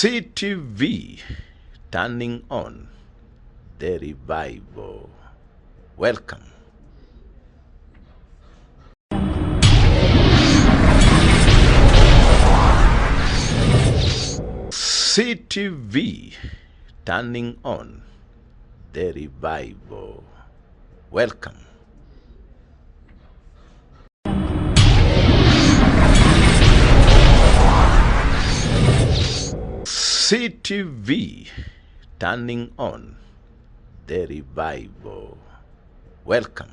CTV, turning on the revival. Welcome. CTV, turning on the revival. Welcome. CTV, turning on the revival. Welcome.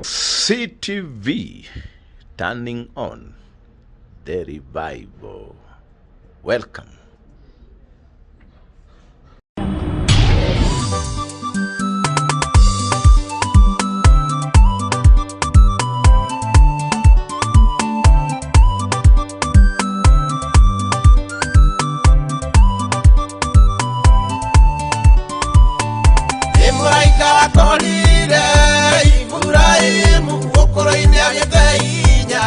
CTV, turning on the revival. Welcome. Nĩ mũraika wakorire Iburahĩmu ũkũrũ-inĩ agĩte hinya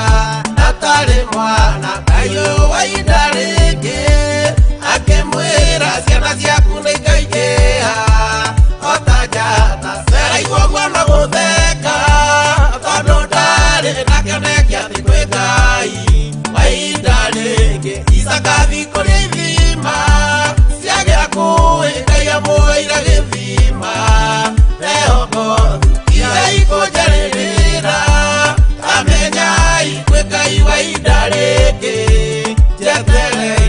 atarĩ mwana Ngai ũyũ wa ihinda rĩngĩ akĩmwĩra ciana ciaku nĩ ikaingĩha o ta njata. Sara igua ũguo no gũtheka tondũ ndarĩ na kĩoneki atĩ kwĩ Ngai wa ihinda rĩngĩ. Isaka athiĩ kũrĩa ithima ciagĩa kũĩ Ngai amũheire gĩthima Rehobothu iga ikũnjarĩrĩra amenyai kwĩ Ngai wa ihinda rĩngĩ njeterere.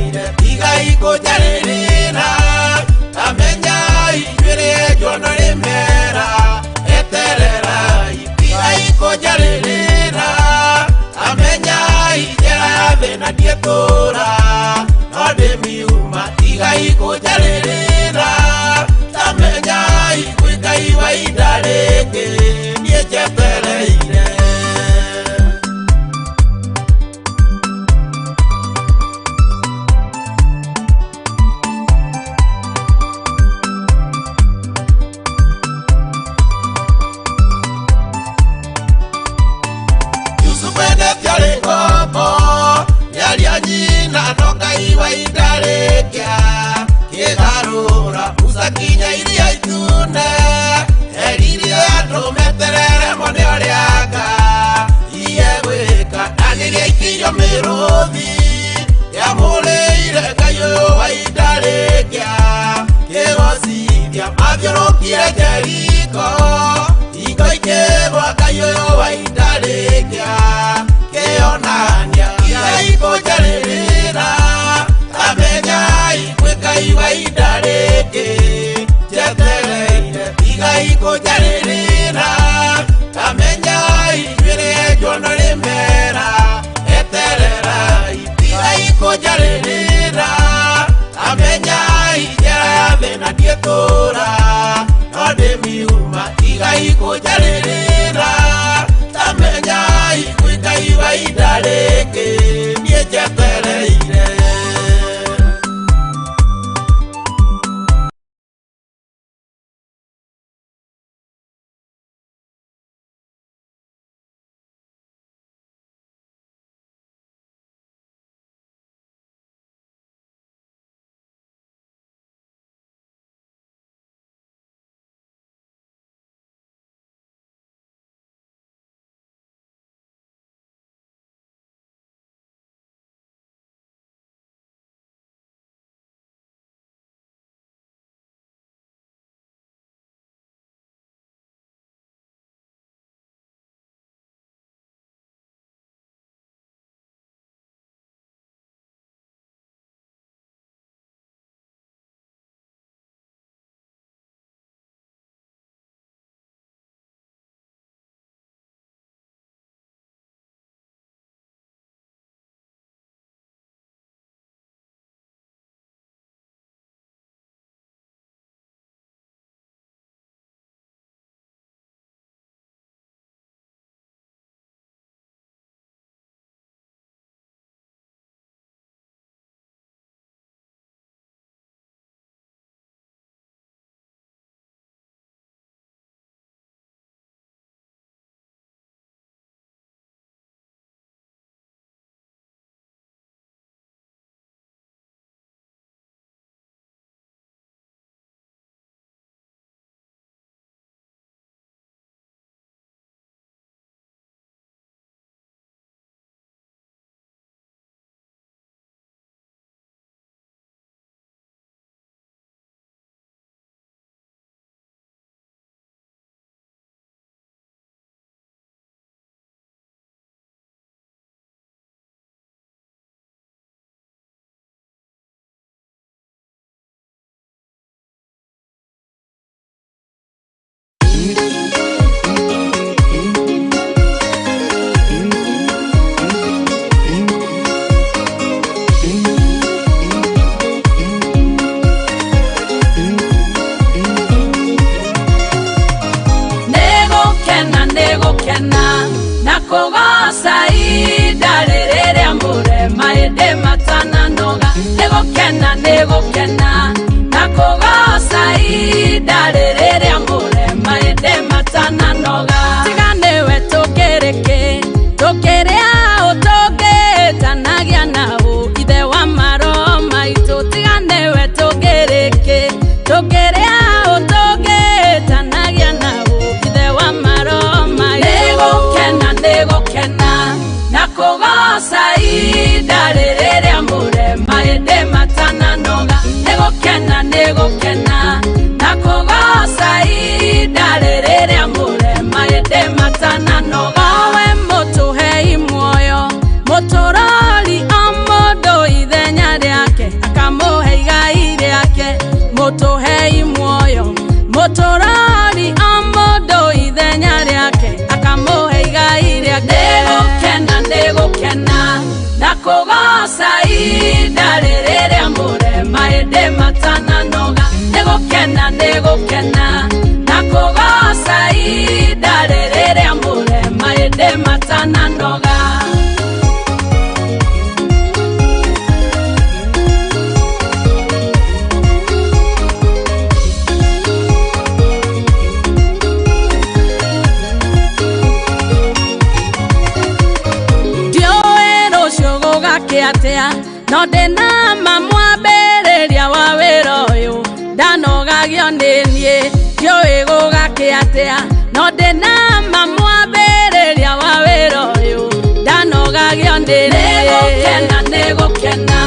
Nĩgũkena nĩgũkena na kũgoca ihinda rĩrĩa mũrema ĩndĩ matananoga. Tiga nĩwe tũkĩrĩ kĩ, tũkĩrĩ aũ tũngĩtanagia naũ ithe wa maroho maitũ. Tiga nĩwe tũkĩrĩ kĩ, tũkĩrĩ aũ tũngĩtanagia naũ ithe wa maroho maitũ. Nĩgũkena nĩgũkena na kũgoca ihinda rĩrĩa mũrema ĩndĩ matananoga. Nĩgũkena nĩgũkena na kũgoca ihinda rĩrĩa mũrema ĩndĩ matananoga. Owe mũtũhei muoyo, mũtũrori o mũndũ ithenya rĩake, akamũhe igai rĩake. Mũtũhei muoyo, mũtũrori o mũndũ ithenya rĩake, akamũhe igai rĩake. Nĩgũkena nĩgũkena na kũgoca ihinda rĩrĩa mũrema ĩndĩ matananoga. Nĩgũkena nĩgũkena na kũgoca ihinda rĩrĩa mũrema ĩndĩ matananoga. Ndiũĩ rũciũ gũgakĩa atĩa, no ndĩna ma mwambĩrĩria wa wĩra ũyũ ndanogagio nĩ niĩ. Ndiũĩ gũgakĩa atĩa, no ndĩna ma mwambĩrĩria wa wĩra ũyũ ndanogagio nĩ niĩ. Nĩgũkena nĩgũkena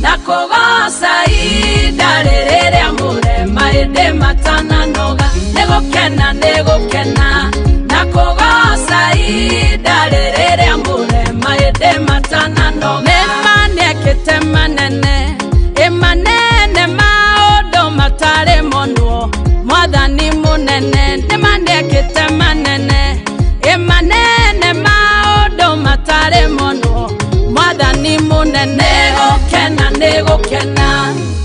na kũgoca ihinda rĩrĩa mũrema ĩndĩ matananoga. Nĩgũkena nĩgũkena na kũgoca ihinda rĩrĩa mũrema ĩndĩ matananoga. Nĩma nĩekĩte manene, ĩmanene maũndũ matarĩ monwo, mwathani mũnene. Nĩma nĩekĩte manene, ĩmanene maũndũ matarĩ monwo, mwathani mũnene. Nĩgũkena nĩgũkena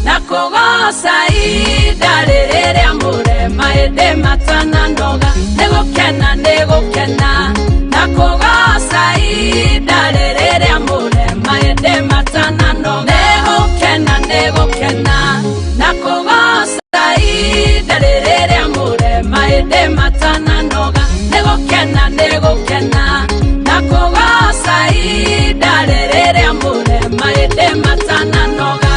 na kũgoca ihinda rĩrĩa mũrema ĩndĩ matananoga. Nĩgũkena nĩgũkena na kũgoca ihinda rĩrĩa mũrema ĩndĩ matananoga. Nĩgũkena nĩgũkena na kũgoca ihinda rĩrĩa mũrema ĩndĩ matananoga. Nĩgũkena nĩgũkena na kũgoca ihinda rĩrĩa mũrema ĩndĩ matananoga.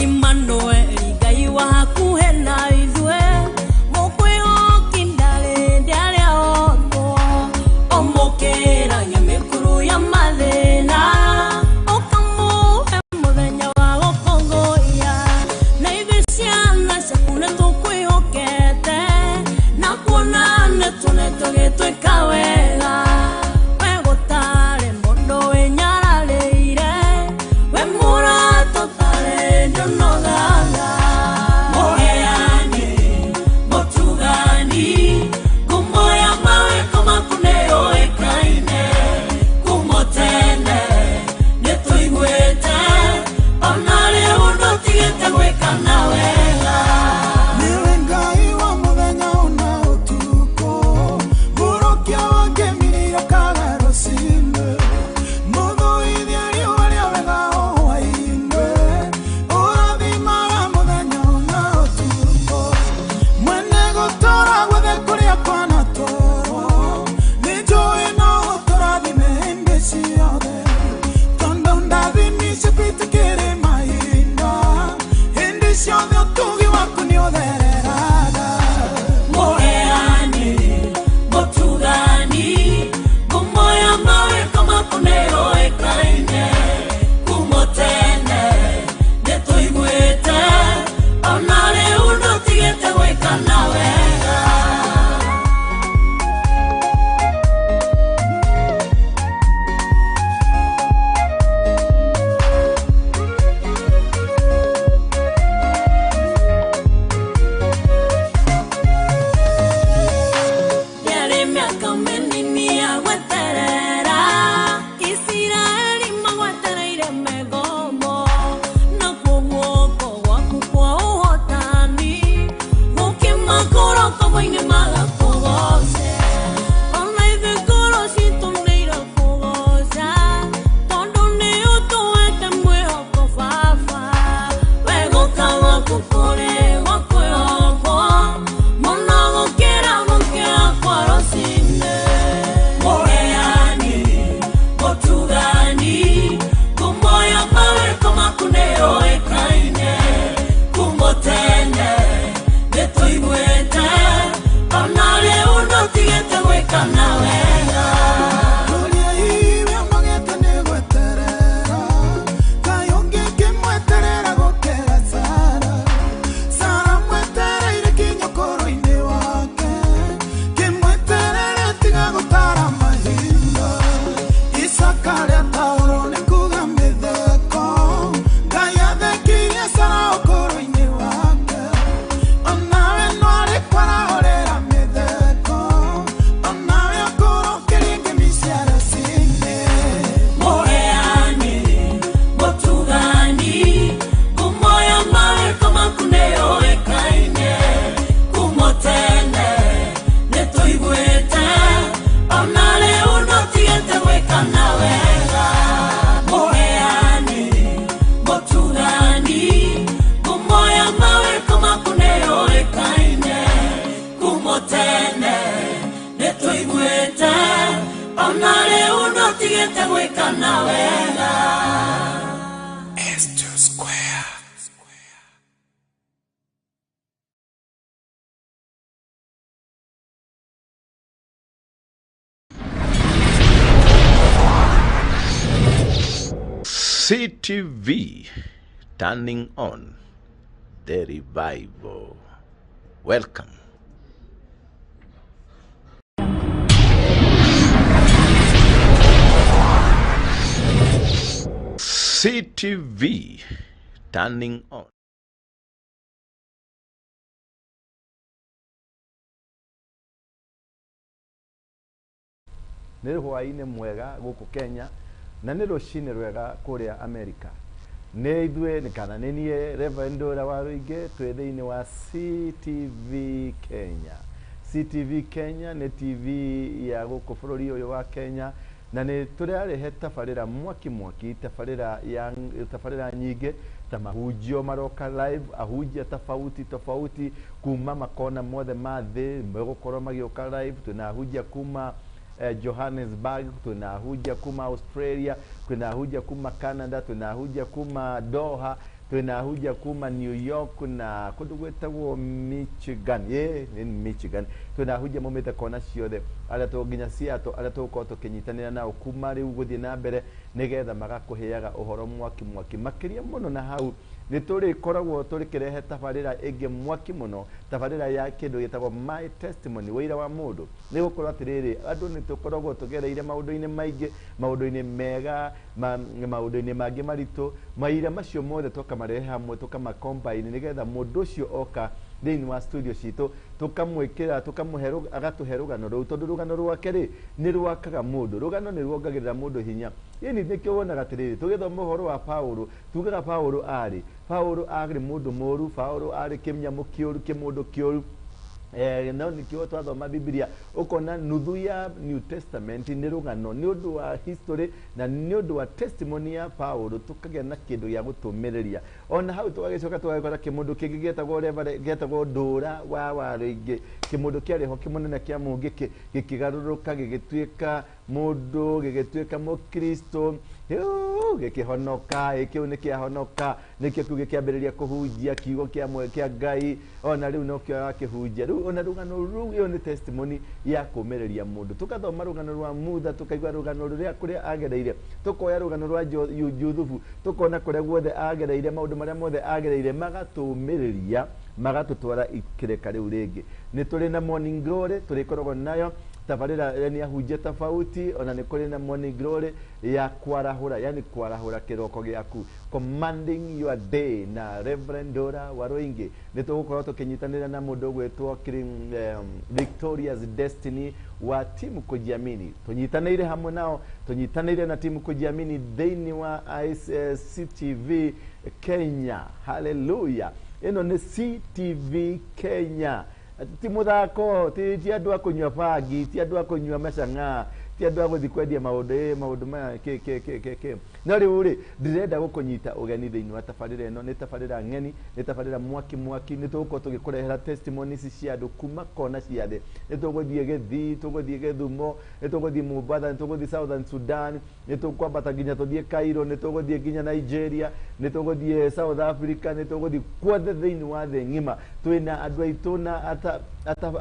Emmanuel Ngai wa hakuhĩ na ithuĩ, mũkwĩhoki ndarĩ ndarĩa otwo, ũmũkĩragia mĩkuru ya mathĩna, ũkamũhe mũthenya wa gũkũngũiya. mĩgomo na guoko gwaku kwa ũhotani gũkĩmakũra ngoma-inĩ magakũgoce ona ithuĩ ngoro citũ nĩ irakũgoca tondũ nĩ ũtũhete mwĩhoko baba wegũka gwaku kũrĩ gwa kwĩhokwo mũno gũkĩra gũkĩra kwa rũcinĩ mũheani mũtugani ngumo ya mawĩko maku nĩyũĩkaine kuuma tene nĩtũiguĩte ona rĩu ndũtigĩte gwĩka na wega. Ũrĩa iwe magete nĩ gweterera Ngai ũngĩ ngĩmweterera gũkĩra Sara. Sara mwetereire kinya ũkũrũ-inĩ wake, kĩmweterere tiga gũtara mahinda. Isaka rĩataũrwo nĩ kuga mĩtheko, Ngai athekirie Sara ũkũrũ-inĩ wake. Onawe no arĩ kwarahũrĩra mĩtheko, onawe ũkũrũkĩrie ngemi cia rũcinĩ. Mũheani mũtugani ngumo ya mawĩko maku nĩyũĩkaine kuuma tene nĩtũiguĩte ona rĩu ndũtigĩte gwĩka na wega. Mũheani mũtugani ngumo ya mawĩko maku nĩyũĩkaine kuuma tene nĩtũiguĩte ona rĩu ndũtigĩte gwĩka na wega. S2 Square. CTV, turning on the revival. Welcome. CTV, turning on. Nĩ hwaĩ-inĩ mwega gũkũ Kenya na nĩ rũcinĩ rwega kũrĩa Amerika. Nĩ ithuĩ kana nĩ niĩ Reverend Ndũra wa Rũingĩ twĩ thĩinĩ wa CTV Kenya. CTV Kenya nĩ TV ya gũkũ bũrũri ũyũ wa Kenya na nĩ tũrarehe tabarĩra mwaki mwaki, tabarĩra ya tabarĩra nyingĩ ta mahunjio maroka live, ahunjia tofauti tofauti kuma makona mothe ma thĩ megũkorwo magĩũka live. Twĩna ahunjia kuma Johannesburg, twĩna ahunjia kuma Australia, twĩna ahunjia kuma Canada, twĩna ahunjia kuma Doha, twĩna ahunjia kuma New York na kũndũ gwĩtagwo Michigan. Ĩ nĩ Michigan. Twĩna ahunjia maumĩte kona ciothe arĩa tũ nginya Seattle, arĩa tũgũkorwo tũkĩnyitanĩra nao kuma rĩu gũthiĩ na mbere nĩgetha magakũheaga ũhoro mwaki mwaki makĩria mũno. Na hau nĩ tũrĩkoragwo tũrĩkĩrehe tabarĩra ĩngĩ mwaki mũno, tabarĩra ya kĩndũ gĩtagwo my testimony, wĩira wa mũndũ. Nĩ gũkorwo atĩrĩrĩ, andũ nĩ tũkoragwo tũgereire maũndũ-inĩ maingĩ, maũndũ-inĩ mega, maũndũ-inĩ mangĩ maritũ. Maira macio mothe tũkamarehe hamwe, tũkamacombine nĩgetha mũndũ ũcio oka thĩinĩ wa studio citũ tũkamwĩkĩra, tũkamũhe agatũhe rũgano rũu, tondũ rũgano rwake rĩ nĩ rwakaga mũndũ, rũgano nĩ ruongagĩrĩra mũndũ hinya. Ĩni nĩkĩo wonaga atĩrĩrĩ, tũgĩthoma ũhoro wa Paulo tugaga Paulo arĩ mũndũ mũru, Paulo arĩ kĩnyamũ kĩũru, kĩmũndũ kĩũru. No nikio twathoma Biblia ukona nuthu ya New Testament nĩ rũgano nĩ ũndũ wa history na nĩ ũndũ wa testimony ya Paulo, tũkagĩa na kĩndũ gĩa gũtũmĩrĩria. Ona hau tũgagĩcoka tũgagĩkora kĩmũndũ kĩngĩ gĩetagwo Reverend, gĩetagwo Ndũra wa Warũingĩ, kĩmũndũ kĩarĩ ho kĩmũnene kĩa mũngĩkĩ gĩkĩgarũrũka gĩgĩtuĩka mũndũ, gĩgĩtuĩka mũkristo, gĩkĩhonoka. Kĩu nĩ kĩahonoka, nĩkĩo kĩu gĩkĩambĩrĩria kũhunjia kiugo kĩa kĩa Ngai, ona rĩu nokĩo arakĩhunjia rĩu. Ona rũgano rũu, ĩyo nĩ testimony ya kũmĩrĩria mũndũ. Tũkathoma rũgano rwa Mutha, tũkaigua rũgano rũrĩa kũrĩa agereire, tũkoya rũgano rwa Juthubu, tũkona kũrĩa guothe agereire, maũndũ marĩa mothe agereire magatũmĩrĩria, magatũtwara ikĩreka rĩu rĩngĩ. Nĩ tũrĩ na morning glory tũrĩkoragwo nayo. Tabarĩra yani ahunjia tofauti, ona nĩ kũrĩ na morning glory ya kwarahũra, yani kwarahũra kĩroko gĩaku, commanding your day na Reverend Dora Waruingi. Nĩ tũgũkorwo tũkĩnyitanĩra na mũndũ ũgwĩtwo Victoria's Destiny wa timu Kujiamini. Tũnyitanĩire hamwe nao, tũnyitanĩire na timu Kujiamini thĩinĩ wa CTV Kenya. Haleluya! Ĩno nĩ CTV Kenya, ti mũthako, ti andũ a kũnyua bangi, ti andũ a kũnyua macang'a, ti andũ a gũthiĩ kwendia maũndũ maũndũ maya kĩ kĩ kĩ kĩ kĩ. No rĩu rĩ, ndĩrenda gũkũnyita ũgeni thĩinĩ wa tabarĩra ĩno. Nĩ tabarĩra ng'eni, nĩ tabarĩra mwaki mwaki. Nĩ tũgũkorwo tũgĩkũrehera testimonies cia andũ kuma kona cia thĩ. Nĩ tũgũthiĩ Gĩthii, tũgũthiĩ Gĩthumo, nĩ tũgũthiĩ Mombasa, nĩ tũgũthiĩ Southern Sudan, nĩ tũkwambata nginya tũthiĩ Cairo, nĩ tũgũthiĩ nginya Nigeria, nĩ tũgũthiĩ South Africa, nĩ tũgũthiĩ kuothe thĩinĩ wa thĩ ng'ima. Twĩna andũ aitũ na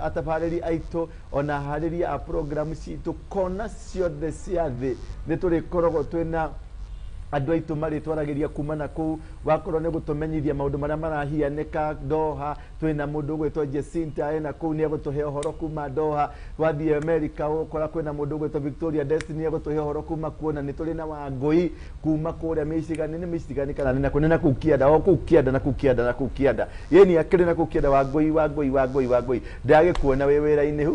atabarĩri aitũ, ona aharĩria a program citũ kona ciothe cia thĩ. Nĩ tũrĩkoragwo twĩna andũ aitũ marĩtwaragĩria kuma na kũu, wakorwo nĩ gũtũmenyithia maũndũ marĩa marahianĩka Doha. Twĩna mũndũ ũgwĩtwo Jacinta ena kũu, nĩ egũtũhe ũhoro kuma Doha. Wathiĩ America ũkora kwĩna mũndũ ũgwĩtwo Victoria Destiny, egũtũhe ũhoro kuma kuo. Na nĩ tũrĩ na Wangũi kuma kũrĩa Michigan, nĩ Michigan kana nĩ nakũ, nĩ nakũu kĩanda, o kũu kĩanda, na kũu kĩanda, na kũu kĩanda, yeni akĩrĩ na kũu kĩanda. Wangũi, Wangũi, Wangũi, Wangũi, ndagĩkuona wĩ wĩra-inĩ,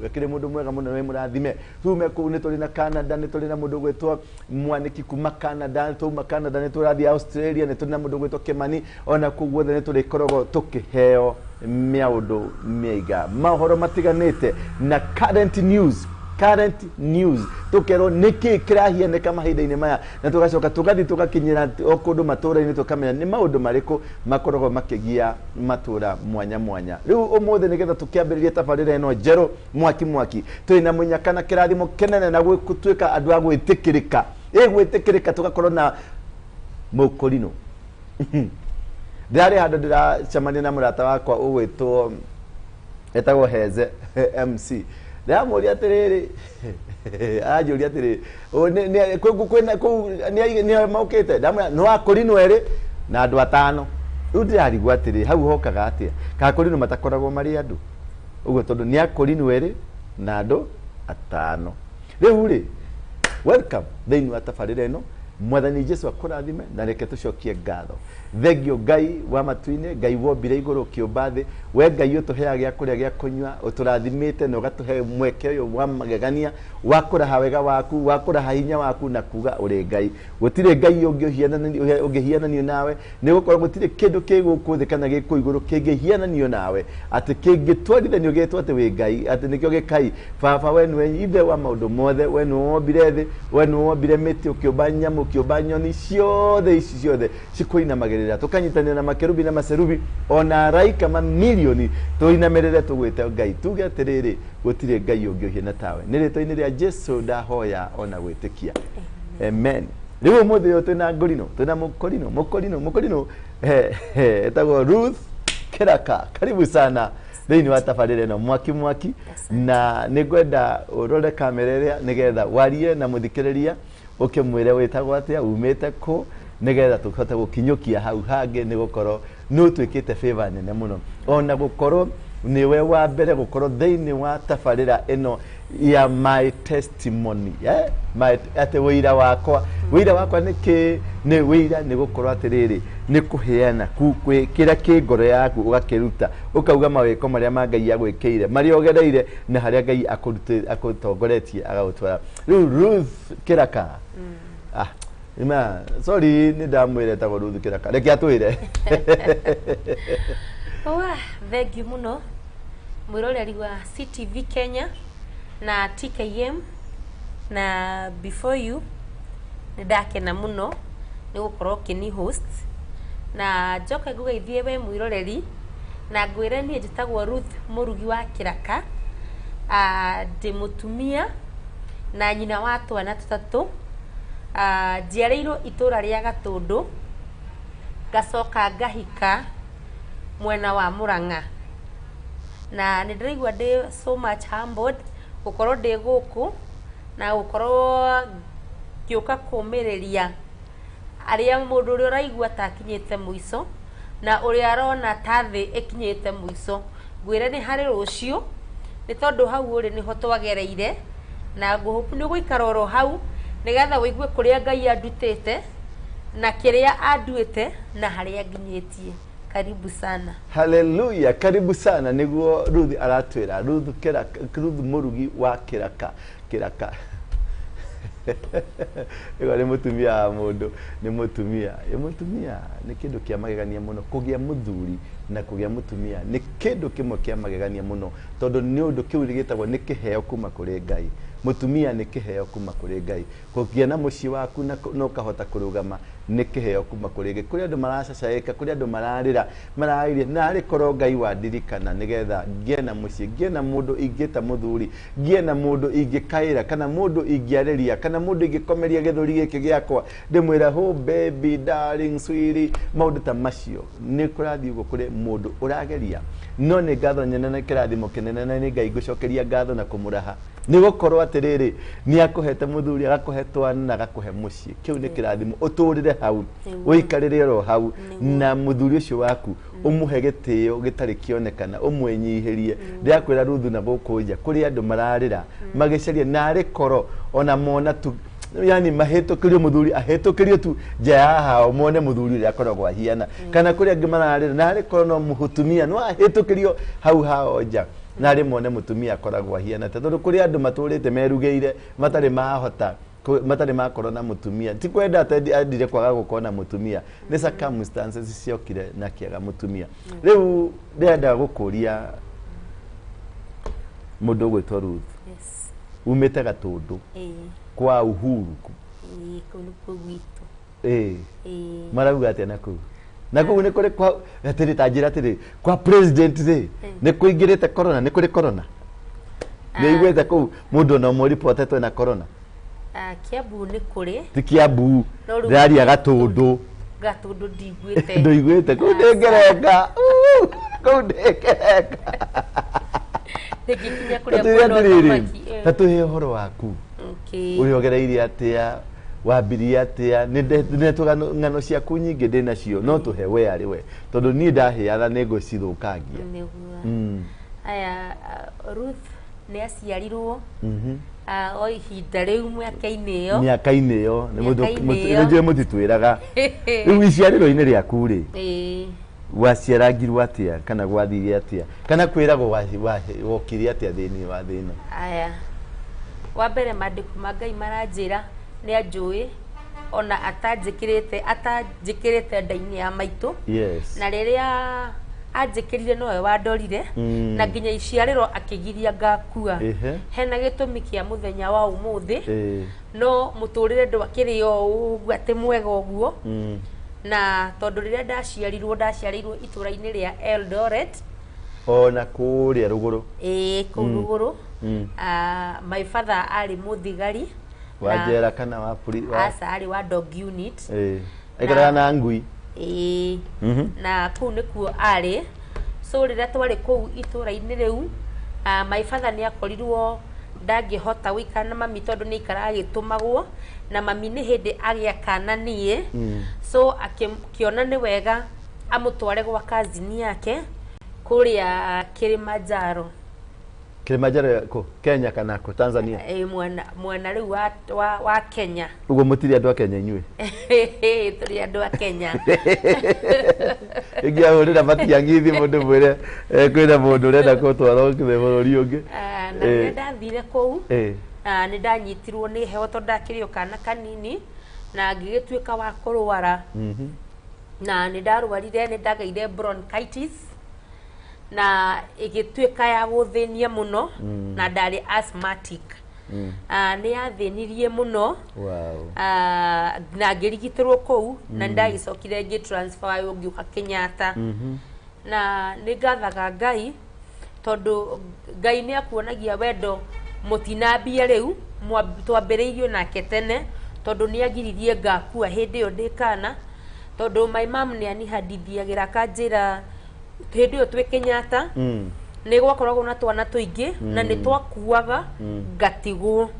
akĩrĩ mũndũ mwega mũno, wĩ mũrathime. Tume kũu nĩ tũrĩ na Canada, nĩ tũrĩ na mũndũ ũgwĩtwo Mwanĩki kuma Canada. Twauma Canada nĩ tũrathiĩ Australia, nĩ tũrĩ na mũndũ ũgwĩtwo Kimani. Ona kũu guothe nĩ tũrĩkoragwo tũkĩheo maũndũ mĩiga, maũhoro matiganĩte na current news, current news, tũkerwo nĩkĩ kĩrahianĩka mahinda-inĩ maya, na tũgacoka tũgathiĩ tũgakinyĩra o kũndũ matũra-inĩ, tũkamenya nĩ maũndũ marĩkũ makoragwo makĩgia matũra mwanya mwanya. Rĩu ũmũthĩ, nĩgetha tũkĩambĩrĩrie tabarĩra ĩno njerũ mwaki mwaki, twĩna mũnyaka na kĩrathimo kĩnene na gũtuĩka andũ a gwĩtĩkĩrĩka, ĩ gwĩtĩkĩrĩka, tũgakorwo na mũkũrinũ. Ndĩrarĩ handũ ndĩracemania na mũrata wakwa ũgwĩtwo, etagwo Heze MC. Ndĩramũria atĩrĩrĩ, aranjũria atĩrĩrĩ, kũu nĩ maũkĩte. Ndamwĩra nĩ wakũrinũ erĩ na andũ atano. Rĩu ndĩrarigwo atĩrĩ, hau hokaga atĩa kana kũrinũ matakoragwo marĩ andũ ũguo, tondũ nĩ akũrinũ erĩ na andũ atano. Rĩu rĩ, welcome thĩinĩ wa tabarĩra ĩno. Mwathani Jesu akũrathime, na reke tũcokie ngatho. Thengio Ngai wa matu-inĩ, Ngai wombire igũrũ, ũkĩũmba thĩ, we Ngai ũtũheaga gĩa kũrĩa, gĩa kũnyua, ũtũrathimĩte na ũgatũhe mweke ũyũ wa magegania wa kũraha wega waku, wa kũraha hinya waku, na kuga ũrĩ Ngai. Gũtirĩ Ngai ũngĩhiananio nawe, nĩ gũkorwo gũtirĩ kĩndũ kĩ gũkũ thĩ kana gĩkũ igũrũ kĩngĩhiananio nawe, atĩ kĩngĩtwarithanio gĩtwo atĩ wĩ Ngai, atĩ nĩkĩo gĩkai. Baba, we nĩwe ithe wa maũndũ mothe, we nĩwe wombire thĩ, we nĩwe wombire mĩtĩ, ũkĩũmba nyamũ, ũkĩũmba nyoni ciothe, ici ciothe cikũinamagĩrĩra. Tũkanyitanĩra na makerubi na macerubi, ona araika mamilioni, tũinamĩrĩre tũgwĩte Ngai, tuge atĩrĩrĩ, gũtirĩ Ngai ũngĩ ũhiana tawe. Nĩ rĩtwa-inĩ rĩa Jesu ndahoya ona gwĩtĩkia, amen. Rĩu ũmũthĩ ũyũ twĩna ngũrinũ, twĩna mũkũrinũ, mũkũrinũ, mũkũrinũ etagwo Ruth Keraka. Karibu sana thĩinĩ wa tabarĩra ĩno mwaki mwaki, na nĩ ngwenda ũrore kamera ĩrĩa nĩgetha warie na mũthikĩrĩria, ũkĩmwĩre wĩtagwo atĩa, umĩte kũ, nĩgetha tũhote gũkinyũkia hau hangĩ, nĩ gũkorwo nĩ ũtwĩkĩte favor nene mũno ona gũkorwo nĩwe wa mbere gũkorwo thĩinĩ wa tabarĩra ĩno ya my testimony, eh? My, atĩ wĩira wakwa, wĩira wakwa nĩ kĩ? Nĩ wĩira nĩ gũkorwo atĩrĩrĩ, nĩ kũheana kĩrĩa kĩ ngoro yaku, ũgakĩruta, ũkauga mawĩko marĩa ma Ngai agwĩkĩire, marĩa ũgereire, na harĩa Ngai akũtongoretie agagũtwara. Rĩu Ruth Kĩraka, ah, ima sorry, nĩ ndamwĩra etagwo Ruth Kĩraka, reke atwĩre. Wa thengiũ mũno mwĩroreri wa CTV Kenya na TKM na before you. Nĩ ndakena mũno nĩ gũkorwo ũkĩni host, na njoke ngũgeithie we mwĩroreri na ngwĩre niĩ njĩtagwo Ruth Mũrugi wa Kĩraka. Ndĩ mũtumia na nyina wa twana tũtatũ. Njiarĩirwo itũra rĩa Gatũndũ, ngacoka ngahika mwena wa Murang'a, na nĩ ndĩraigua ndĩ so much humbled gũkorwo ndĩ gũkũ na gũkorwo ngĩũka kũmĩrĩria arĩa mũndũ ũrĩa ũraigua ta akinyĩte mũico na ũrĩa arona ta thĩ ĩkinyĩte mũico. Ngwĩre nĩ harĩ rũciũ, Nĩ tondũ hau ũrĩ nĩho twagereire na ngũhope nĩ ũgũikara oro hau nĩgetha ũigue kũrĩa Ngai andutĩte na kĩrĩa anduĩte na harĩa nginyĩtie. Karibu sana. Haleluya, karibu sana. Niguo Ruth aratwira. Ruth Kiraka, Ruth Murugi wa Kiraka. Kiraka ĩgo nĩ mũtumia wa mũndũ, nĩ mũtumia, ĩ mũtumia nĩ kĩndũ kĩa magegania mũno. Kũgĩa mũthuri na kũgĩa mũtumia nĩ kĩndũ kĩmwe kĩa magegania mũno, tondũ nĩ ũndũ kĩu gĩtagwo nĩ kĩheo kuma kũrĩ Ngai. Mũtumia nĩ kĩheo kuma kũrĩ Ngai. Kũgĩa na mũciĩ waku na ũkahota kũrũgama nĩ kĩheo kuma kũrĩ Ngai. Kũrĩ andũ maracacaĩka, kũrĩ andũ mararĩra, mararĩria narĩ korwo Ngai wandirikana nĩgetha ngĩe na mũciĩ, ngĩe na mũndũ ingĩta mũthuri, ngĩe na mũndũ ingĩkaĩra, kana mũndũ ingĩarĩria, kana mũndũ ingĩkomeria gĩthũri gĩkĩ gĩakwa ndĩmwĩra oh baby darling sweetie, maũndũ ta macio. Nĩ kũrathiĩ ũguo kũrĩ mũndũ ũrageria, no nĩ ngatho nene na kĩrathimo kĩnene, na nĩ Ngai ngũcokeria ngatho na kũmũraha nĩ gũkorwo atĩrĩrĩ nĩ akũhete mũthuri, agakũhe twana na agakũhe mũciĩ. Kĩu nĩ kĩrathimo, ũtũrĩre hau, ũikarĩre oro hau na mũthuri ũcio waku, ũmũhe gĩtĩo gĩtarĩ kĩonekana, ũmwĩnyihĩrie. Ndĩrakwĩra Ruthu, na gũkũ nja kũrĩ andũ mararĩra magĩcaria narĩ koro ona mona tu, yani mahĩtũkĩrio mũthuri ahĩtũkĩrio tu nja ya hao mone mũthuri ũrĩa akoragwo ahiana, kana kũrĩ angĩ mararĩra narĩ korwo no mũtumia no ahĩtũkĩrio hau hao nja narĩ mone mũtumia akoragwo ahiana, tondũ kũrĩ andũ matũrĩte merugĩire matarĩ mahota, matarĩ makorwo na mũtumia. Ti kwenda atĩ endire kwaga gũkorwo na mũtumia, nĩ circumstances ciokire na kĩaga mũtumia. Rĩu ndĩrenda gũkũria mũndũ ũgwĩtwo Ruth. Yes. Umĩte Gatũndũ kwa Uhuru. Ĩĩ, kũu nĩkuo gwitũ. Ĩĩ. Ĩĩ. Marauga atĩa na kũu? Na kũu nĩ kũrĩ kwa atĩrĩ, ta njĩra atĩrĩ, kwa president rĩ, nĩ kũingĩrĩte corona? Nĩ kũrĩ corona? Nĩ iguĩte kũu mũndũ ona ũmwe ripotetwo na corona? Ah, Kiambu nĩ kũrĩ. Ti Kiambu. No rĩu- Ndĩraria Gatũndũ. Gatũndũ ndiguĩte. Ndũiguĩte? Kũu ndĩngerenga. Kũu ndĩngerenga. Ndĩngĩkinya kũrĩa Tatwĩre kwĩna atĩrĩrĩ, ũthamaki. tatũhe ũhoro waku, ũrĩa ũgereire atĩa, wambirie atĩa. Nĩ ng'ano ciaku nyingĩ ndĩ nacio, no tũhe we arĩ we, tondũ niĩ ndaheana nĩ ngũcithũkangia. Nĩguo. Aya, Ruth nĩ aciarirwo o ihinda rĩu mĩaka-inĩ ĩyo. Mĩaka-inĩ ĩyo nĩ Mĩaka-inĩ ĩyo. Nĩnjũĩ mũtitwĩraga. Rĩu iciarĩro-inĩ rĩaku rĩ, waciarangirwo atĩa, kana gwathire atĩa, kana kwĩragwo wokire atĩa thĩinĩ wa thĩ ĩno? Aya, wa mbere maandĩko ma Ngai maranjĩra nĩ anjũĩ ona atanjĩkĩrĩte nda-inĩ ya maitũ. Na rĩrĩa anjĩkĩrire nowe wandorire na nginya iciarĩro akĩgiria ngakua. Hena gĩtũmi kĩa mũthenya wa ũmũthĩ. No mũtũrĩre ndwakĩrĩ o ũguo atĩ mwega ũguo, na tondũ rĩrĩa ndaciarirwo, ndaciarĩirwo itũra-inĩ rĩa Eldoret. Ona kũrĩa rũgũrũ? Ĩĩ, kũu rũgũrũ. Ah, my father arĩ mũthigari. Wa njera kana wa wa Aca, arĩ wa dog unit. Ĩĩ, aikaraga na ngui? Ĩĩ. Na kũu nĩkuo arĩ. So rĩrĩa twarĩ kũu itũra-inĩ rĩu, my father nĩ akorirwo ndangĩhota gũikara na mami, tondũ nĩ aikaraga agĩtũmagwo na mami nĩ hĩndĩ agĩa kana niĩ. So akĩona nĩ wega amũtware gwa kazini yake kũrĩa Kilimanjaro. Kilimanjaro kũ? Kenya kana kũ? Tanzania? Ĩ, mwena rĩu wa Kenya. Ũguo mũtirĩ andũ a Kenya inyuĩ? Tũrĩ andũ a Kenya. Ingĩahũrĩra matiang'i thimũ ndĩmwĩre kwĩna mũndũ ũrenda gũtwarwo bũrũri ũngĩ. Ah, na rĩrĩa ndathire kũu, nĩ ndanyitirwo nĩ heho tondũ ndakĩrĩ o kana kanini, na ngĩgĩtuĩka wa kũrwara. Na nĩ ndarwarire, nĩ ndagĩire bronchitis na ĩgĩtuĩka ya gũthĩnia mũno, na ndarĩ asthmatic. Nĩ yathĩnirie mũno. Na ngĩrigitĩrwo kũu na ndagĩcokire ngĩ transfer ngĩũka Kenyatta. Na nĩ ngathaga Ngai, tondũ Ngai nĩ akuonagia wendo mũtinambia rĩu twambĩrĩirio nake tene, tondũ nĩ agiririe ngakua hĩndĩ ĩyo ndĩ kana, tondũ my mom nĩ anihadithiagĩra akanjĩra hĩndĩ ĩyo twĩ Kenyatta nĩ gwakoragwo na twana tũingĩ na nĩ twakuaga ngatigwo.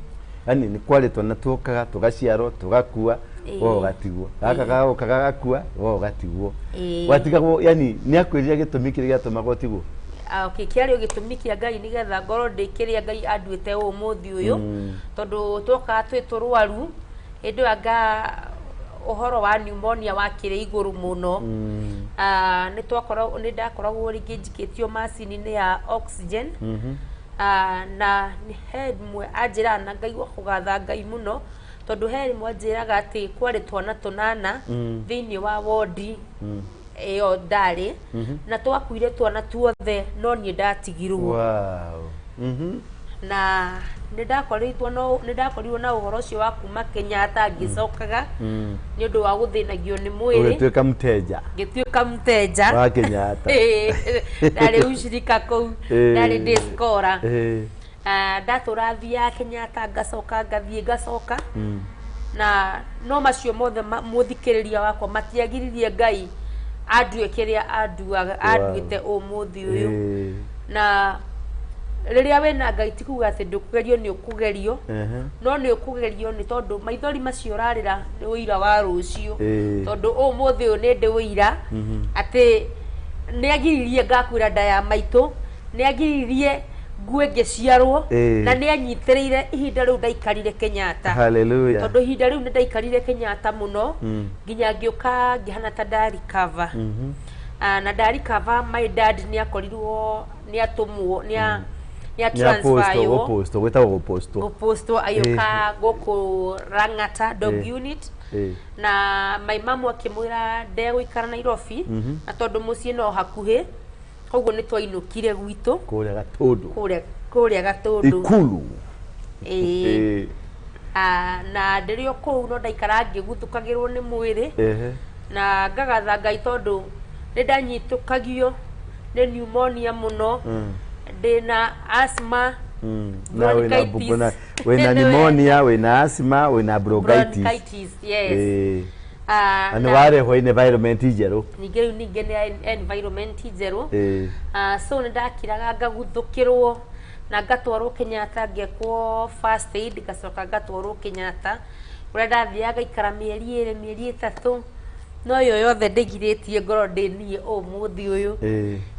Yani nĩ kwarĩ twana tuokaga tũgaciarwo tũgakua, we ũgatigwo, gaka gagoka gagakua, we ũgatigwo. Watigagwo, yani nĩ akwĩrire gĩtũmi kĩrĩa gĩatũmaga ũtigwo? Okay, kĩarĩ o gĩtũmi kĩa Ngai nĩgetha ngorwo ndĩ kĩrĩa Ngai anduĩte ũmũthĩ ũyũ, tondũ twokaga twĩ tũrwaru hĩndĩ ĩyo, anga ũhoro wa pneumonia wakĩrĩ igũrũ mũno. Nĩ ndakoragwo rĩngĩ njikĩtio macini-inĩ ya oxygen. Na he rĩmwe anjĩraga, na Ngai wa kũgatha Ngai mũno, tondũ he rĩmwe anjĩraga atĩ kwarĩ twana tũnana thĩinĩ wa wondi ĩyo ndarĩ, na twakuire twana tuothe, no niĩ ndatigirwo. Na nĩ ndakorirwo na ũhoro ũcio wa kuma Kenyatta ngĩcokaga nĩ ũndũ wa gũthĩnagio nĩ mwĩrĩ. Ũgĩtuĩka mteja. Ngĩtuĩka mteja wa Kenyatta. Ndarĩ ushirika kũu, ndarĩ day scholar. Ndatũra thiaga Kenyatta, ngacoka ngathiĩ ngacoka, na no macio mothe mũthikĩrĩria wakwa matiagiririe Ngai andue kĩrĩa anduaga anduĩte ũmũthĩ ũyũ. Na rĩrĩa wĩna Ngai, ti kuga atĩ ndũkũgerio, nĩ ũkũgerio, no nĩ ũkũgerio nĩ tondũ maithori macio ũrarĩra nĩ ũira wa rũciũ, tondũ ũmũthĩ ũyũ nĩ ndĩ ũira atĩ nĩ agiririe ngakuĩra nda ya maitũ, nĩ agiririe ngue ngĩciarwo, na nĩ anyitĩrĩire ihinda rĩu ndaikarire Kenyatta. Hallelujah. Tondũ ihinda rĩu nĩ ndaikarire Kenyatta mũno nginya ngĩũka ngĩhana ta ndarikava. Na ndarikava, my dad nĩ akorirwo nĩ atũmwo, nĩ atransferwo. Gũpostwo, gwĩtagwo gũpostwo. Gũpostwo agĩũka gũkũ Lang'ata dog unit, na my mamu akĩmwĩra ndegũikara Nairobi, na tondũ mũciĩ no hakuhĩ, koguo nĩ twainũkire gwitũ. Kũrĩa Gatũndũ. Kũrĩa Gatũndũ. Ikulu. Ĩĩ. Na ndĩrĩ o kũu no ndaikara ngĩguthũkagĩrwo nĩ mwĩrĩ, na ngagatha Ngai tondũ nĩ ndanyitũkagio nĩ pneumonia mũno, ndĩna asthma, Na wĩna bronchitis. Wĩna pneumonia, wĩna asthma, wĩna bronchitis. Bronchitis, yes. Na nĩ warehwo in environment njerũ. Ningĩ rĩu ningĩ nĩ environment njerũ. So nĩ ndakiraga ngaguthũkĩrwo na ngatwarwo Kenyatta ngekwo first aid, ngacoka ngatwarwo Kenyatta ũrĩa ndathiaga ngaikara mĩeri 2, mĩeri 3, no ĩyo yothe ndĩgirĩtie ngorwo ndĩ niĩ ũmũthĩ ũyũ.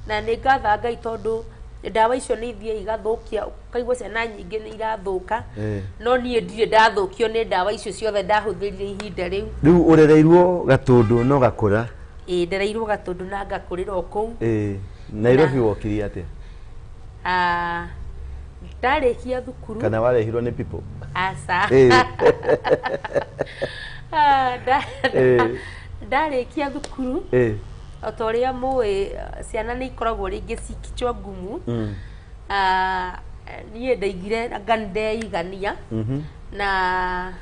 Na nĩ ngatha Ngai tondũ ndawa icio nĩ ithiaga igathũkia, ũkaigua ciana nyingĩ nĩ irathũka, no niĩ ndirĩ ndathũkio nĩ ndawa icio ciothe ndahũthĩrire ihinda rĩu. Rĩu ũrereirwo Gatũndũ no gakũra? Ĩĩ, ndereirwo Gatũndũ na ngakũrĩra o kũu. Nairobi wokirie atĩa? Ndarĩkia thukuru. Kana warehirwo nĩ people? Aca. Ndarĩkia thukuru, o ta ũrĩa mũĩ, ciana nĩ ikoragwo rĩngĩ ci kichwa ngumu. Niĩ ndaigire anga nĩ ndeigania na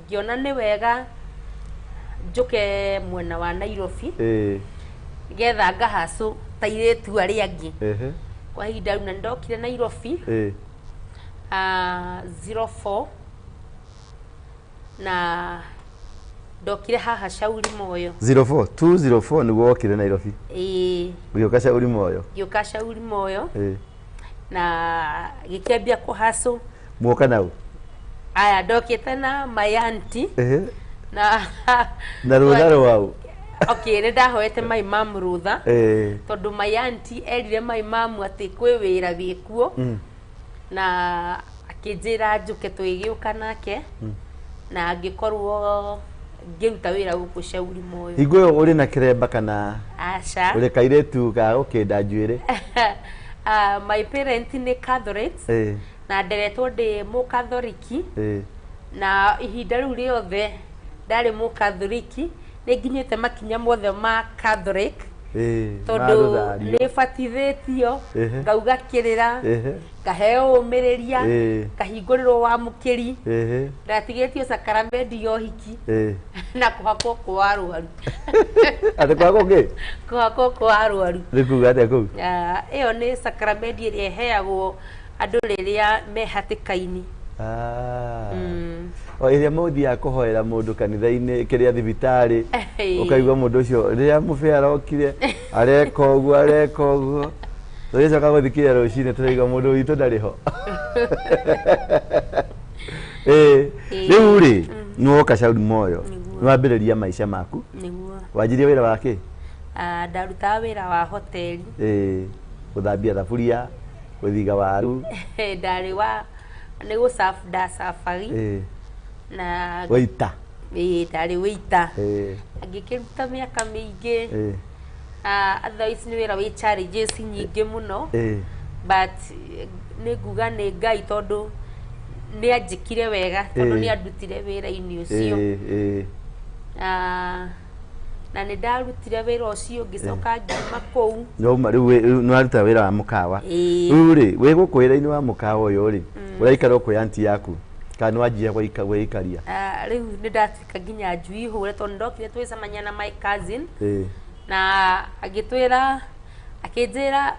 ngĩona nĩ wega njũke mwena wa Nairobi nĩgetha ngahacũ ta airĩtu arĩa angĩ kwa ihinda rĩu. Na nĩndokire Nairobi 04, na ndokire haha Shauri Moyo. 04 204 nĩguo wokire Nairobi? Ĩĩ. Ũgĩũka Shauri Moyo. Ngĩũka Shauri Moyo na gĩkĩambia kũhacũ. Muoka nau? Aya, ndokĩte na my auntie na Na rũtha rwau? Okay, nĩ ndahoete my mum rũtha, tondũ my auntie erire my mum atĩ kwĩ wĩra wĩkuo, na akĩnjĩra njũke, tũgĩgĩũka nake na ngĩkorwo ngĩruta wĩra gũkũ Shauri Moyo. Hingo ĩyo ũrĩ na kĩremba kana? Aca. Ũrĩ kairĩtu ga gũkĩnda njuĩrĩ? My parent nĩ Catholics, na nderetwo ndĩ mũkathoriki, na ihinda rĩu rĩothe ndarĩ mũkathoriki nĩ nginyĩte makinya mothe ma Catholic, tondũ Marũthario. nĩ batithĩtio, ngauga kĩrĩra, ngaheo ũmĩrĩria, ngahingũrĩrwo wamũkĩri, ndatigĩtio sakaramendi ya ũhiki na kũhakwo kwa arwaru. Atĩ kwa kũngĩ? Kũhakwo kwa arwaru. Nĩ kuga atĩa kũu? Ĩyo nĩ sakaramendi ĩrĩa ĩheagwo andũ rĩrĩa me hatĩka-inĩ. O ĩrĩa mũthiaga kũhoera mũndũ kanitha-inĩ, kĩrĩa thibitarĩ, ũkaigua mũndũ ũcio rĩrĩa mũbĩa arokire areka ũguo, areka ũguo, tũgĩcoka gũthikĩrĩria rũcinĩ tũraigua mũndũ witũ ndarĩ ho. Rĩu rĩ, nĩwoka Shauri Moyo, nĩwambĩrĩria maica maku. Nĩguo. Wanjirie wĩra wa kĩ? Ndarutaga wĩra wa hoteli. Gũthambia thaburia, gũthiga waru. Ndarĩ wa nĩ gũcabu ndacabagi na Waita. Ĩĩ, ndarĩ wĩita. Ngĩkĩruta mĩaka mĩingĩ. Otherwise nĩ wĩra wĩ challenges nyingĩ mũno, but nĩ nguga nĩ Ngai tondũ nĩ anjĩkire wega tondũ nĩ andutire wĩra-inĩ ũcio. Na nĩ ndarutire wĩra ũcio, ngĩcoka ngiuma kũu. Nĩwauma rĩu, nĩwaruta wĩra wa mũkawa. Ĩĩ. Rĩu rĩ, wĩ gũkũ wĩra-inĩ wa mũkawa ũyũ rĩ, ũraikara o kwĩ anti yaku kana nĩwanjia gwĩikaria? Rĩu nĩ ndatuĩka nginya njui hũre tondũ ndokire twĩcemania na my cousin na agĩtwĩra, akĩnjĩra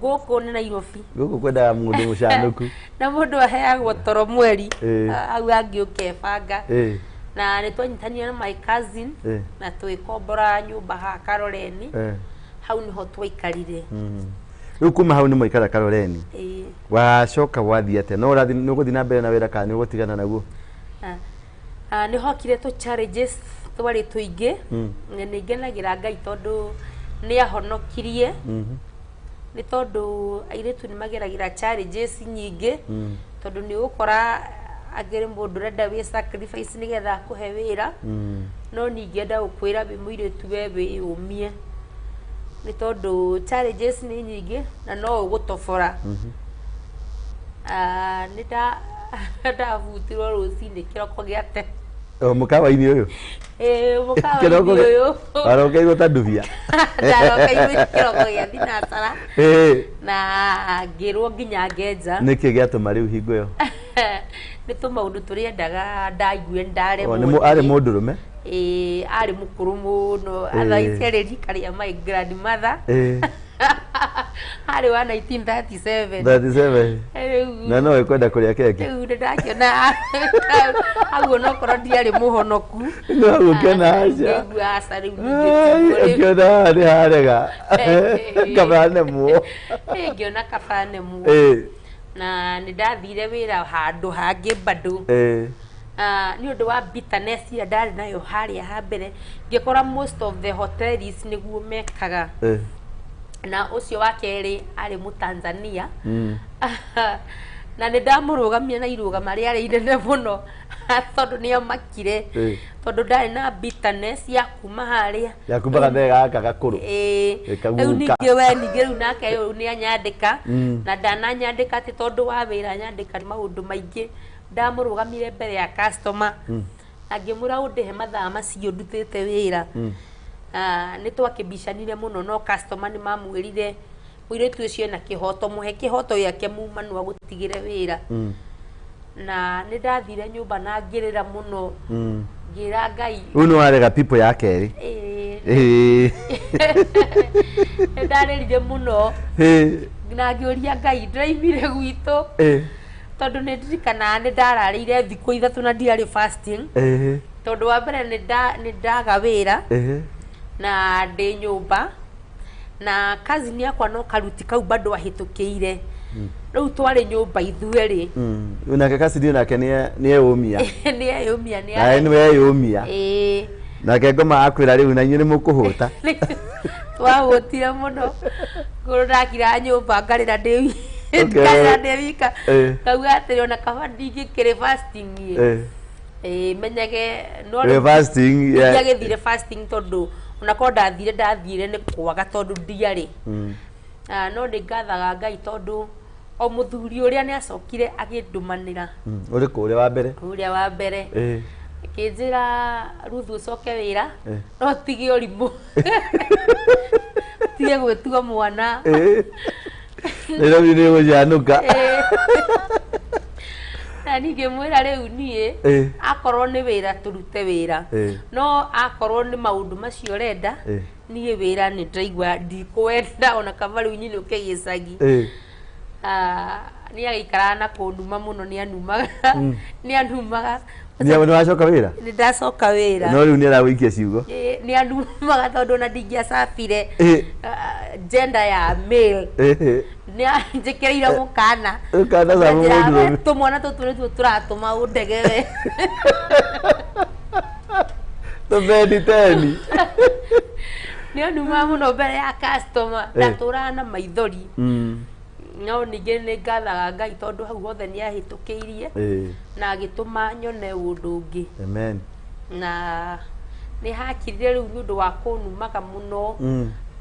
gũkũ nĩ Nairobi. Gũkũ kwendaga mũndũ mũcanũku. Na mũndũ aheagwo toro mweri. Hau angĩ ũkebanga. Na nĩ twanyitanire na my cousin na twĩkombora nyũmba haha Karoreni. Hau nĩho twaikarire. Rĩu kuma hau nĩ mwaikara Karoreni? Ĩĩ. Wacoka wathiĩ atĩa? No ũrathiĩ, nĩ ũgũthiĩ na mbere na wĩra kana nĩ ũgũtigana naguo? Nĩ hokire tũ challenges twarĩ tũingĩ. Na nĩ ngenagĩra Ngai tondũ nĩ ahonokirie, nĩ tondũ airĩtu nĩ mageragĩra challenges nyingĩ, tondũ nĩ ũgũkora angĩrĩ mũndũ ũrenda wĩ sacrifice nĩgetha akũhe wĩra. No ningĩenda gũkwĩra wĩ mũirĩtu, we wĩyũmie, nĩ tondũ challenges nĩ nyingĩ na no ũgũtobora. Nĩ ndabutirwo rũcinĩ kĩroko gĩa tene. O mũkawa-inĩ ũyũ? Ĩĩ, mũkawa-inĩ ũyũ. Warokeirwo ta ndubia. Ndarokeirwo kĩroko gĩa thinacara na ngĩrwo nginya ngenja. Nĩkĩ gĩatũma rĩu hingo ĩyo? Nĩ tũmaũndũ tũrĩendaga, ndaiguire ndaremwo. O, nĩ arĩ mũndũrũme? Ĩĩ, arĩ mũkũrũ mũno. Thaa ici arĩ rika rĩa my grandmother. Arĩ wa 1937. 37. Rĩu Na no ĩkwenda kũrĩa keki. Rĩu nĩ ndakĩona hau onokorwo ndiarĩ mũhonoku. No hau ũkĩona aca. Ngĩigua aca rĩu. Ai, ningĩ ũkĩona haha nĩ harega, kaba nemwo. Ngĩona kaba nemwo. Na nĩ ndathire wĩra handũ hangĩ bado. Nĩ ũndũ wa bitterness ĩrĩa ndarĩ nayo harĩa ha mbere, ngĩkora most of the hotels nĩguo mekaga. Na ũcio wa kerĩ arĩ Mũtanzania. Na nĩ ndamũrũgamia na irũgama rĩarĩ inene mũno tondũ nĩ amakire, tondũ ndarĩ na bitterness ya kuma harĩa. Ya kumba gathee gaka gakũrũ. Ĩĩ. Ĩkaguka. Rĩu ningĩ we ningĩ rĩu nake rĩu nĩ anyandĩka. Na ndananyandĩka atĩ tondũ wa wĩra, anyandĩka nĩ maũndũ maingĩ. Ndamũrũgamire mbere ya customer na ngĩmwĩra ũndĩhe mathaa macio ndutĩte wĩra. Nĩ twakĩbicanire mũno, no customer nĩ mamwĩrire mũirĩtu ũcio ena kĩhoto, mũhe kĩhoto gĩake mumanua gũtigĩre wĩra. Na nĩ ndathire nyũmba na ngĩrĩra mũno, ngĩra Ngai. Rĩu nĩ warega people ya kerĩ? Ĩĩ. Nĩ ndarĩrire mũno na ngĩũria Ngai ndĩraimire gwitũ, tondũ nĩ ndirikanaga nĩ ndararĩire thikũ 3 na ndiarĩ fasting, tondũ wa mbere nĩ ndaga wĩra na ndĩ nyũmba na cousin yakwa, no karuti kau bado ahĩtũkĩire. Rĩu twarĩ nyũmba ithuerĩ. Nake kasidi nake nĩ eyũmia. Nĩ eyũmia nĩ Nawe nĩ weyũmia. Ĩĩ. Nake ngoma akwĩra rĩu na inyuĩ nĩ mũkũhũta. Twahũtire mũno ngũrũ, ndakira nyũmba ngarĩra ndĩ ngarĩra ndĩ wika. Ngauga atĩrĩ, ona kaba ndingĩkĩrĩ fasting ĩ. Ĩĩ, menyage no Wĩ fasting, yeah. Ndiagĩthire fasting tondũ onakorwo ndathire nĩ kwaga tondũ ndiarĩ. No nĩ ngathaga Ngai tondũ o mũthuri ũrĩa nĩ acokire agĩndũmanĩra. Ũrĩkũ, ũrĩa wa mbere? Ũrĩa wa mbere. Akĩnjĩra, "Ruthu, ũcoke wĩra, no tige ũrimũ, tige gwĩtua mwana." Nairobi nĩ gũcanũka. Na niĩ ngĩmwĩra rĩu niĩ akorwo nĩ wĩra tũrute wĩra, no akorwo nĩ maũndũ macio ũrenda, niĩ wĩra nĩ ndĩraigua ndikwenda, ona kaba rĩu nyinũke gĩcagi. Nĩ agĩikaraga na kũnduma mũno, nĩ anumaga, nĩ anumaga. Nĩ wacoka wĩra? Nĩ ndacoka wĩra. No rĩu nĩ aragũikia ciugo. Ĩĩ, nĩ anumaga tondũ ona ndingĩacabire gender ya male. Nĩ anjĩkĩrĩire mũkana. Mũkana ca Anjĩra, mũndũrũme. "We, tũmwana tũtũ nĩtuo tũratũma ũndege we." Tũbendi teni. Nĩ anumaga mũno mbere ya customer. Ndatũraga na maithori. No ningĩ nĩ ngathaga Ngai tondũ hau hothe nĩ ahĩtũkĩirie na agĩtũma nyone ũndũ ũngĩ. Amen. Na nĩ hakirire rĩu nĩ ũndũ wa kũnumaga mũno,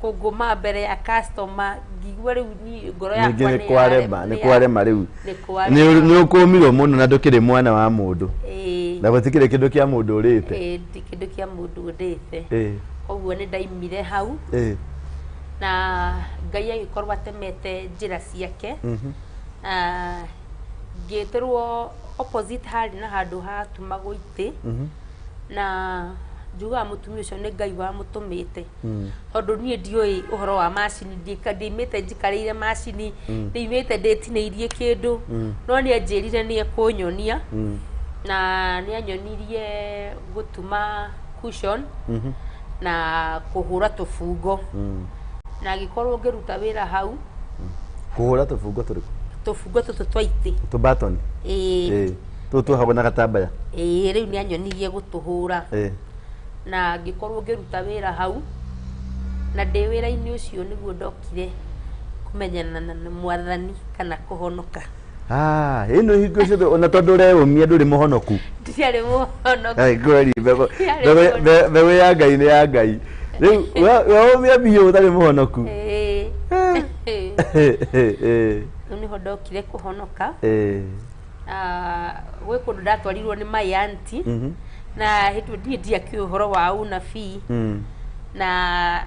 kũngũma mbere ya customer, ngigua rĩu niĩ ngoro yakwa ningĩ nĩ nĩ kwarema, nĩ kwarema rĩu. Nĩ kwarema. Nĩ ũkũmirwo mũno na ndũkĩrĩ mwana wa mũndũ. Ĩĩ. Na gũtikĩrĩ kĩndũ kĩa mũndũ ũrĩte. Ĩĩ, ti kĩndũ kĩa mũndũ ndĩte. Koguo nĩ ndaimire hau na Ngai agĩkorwo atemete njĩra ciake. Ah, ngĩtĩrwo opposite harĩ na handũ hatumagwo itĩ, na njugaga mũtumia ũcio nĩ Ngai wamũtũmĩte, tondũ niĩ ndiũĩ ũhoro wa macini, ndiimĩte njikarĩire macini, ndiimĩte ndĩtinĩirie kĩndũ, no nĩ anjĩrire nĩ ekũnyonia, na nĩ anyonirie gũtuma cushion na kũhũra tũbungo, na agĩkorwo ngĩruta wĩra hau. Kũhũra tũbungo tũrĩkũ? Tũbungo tũtũ twa itĩ. Tũbatoni? Ĩĩ. Tũtũ tuohagwo na gatambaya? Ĩĩ, rĩu nĩ anyonirie gũtũhũra, na ngĩkorwo ngĩruta wĩra hau, na ndĩ wĩra-inĩ ũcio nĩguo ndokire kũmenyana na Mwathani kana kũhonoka. Ah, ĩno hingo ciothe ona tondũ ũreũmia ndũrĩ mũhonoku? Ndiarĩ mũhonoku. Ai, kweli mbegũ Ndiarĩ mbegũ mbegũ ya Ngai nĩ ya Ngai. Rĩu weũmia biũ ũtarĩ mũhonoku? Ĩĩ. Rĩu nĩho ndokire kũhonoka. Ah, gwĩ kũndũ ndatwarirwo nĩ my auntie, na hĩndĩ ĩyo niĩ ndiakĩũĩ ũhoro wa ũnabii, na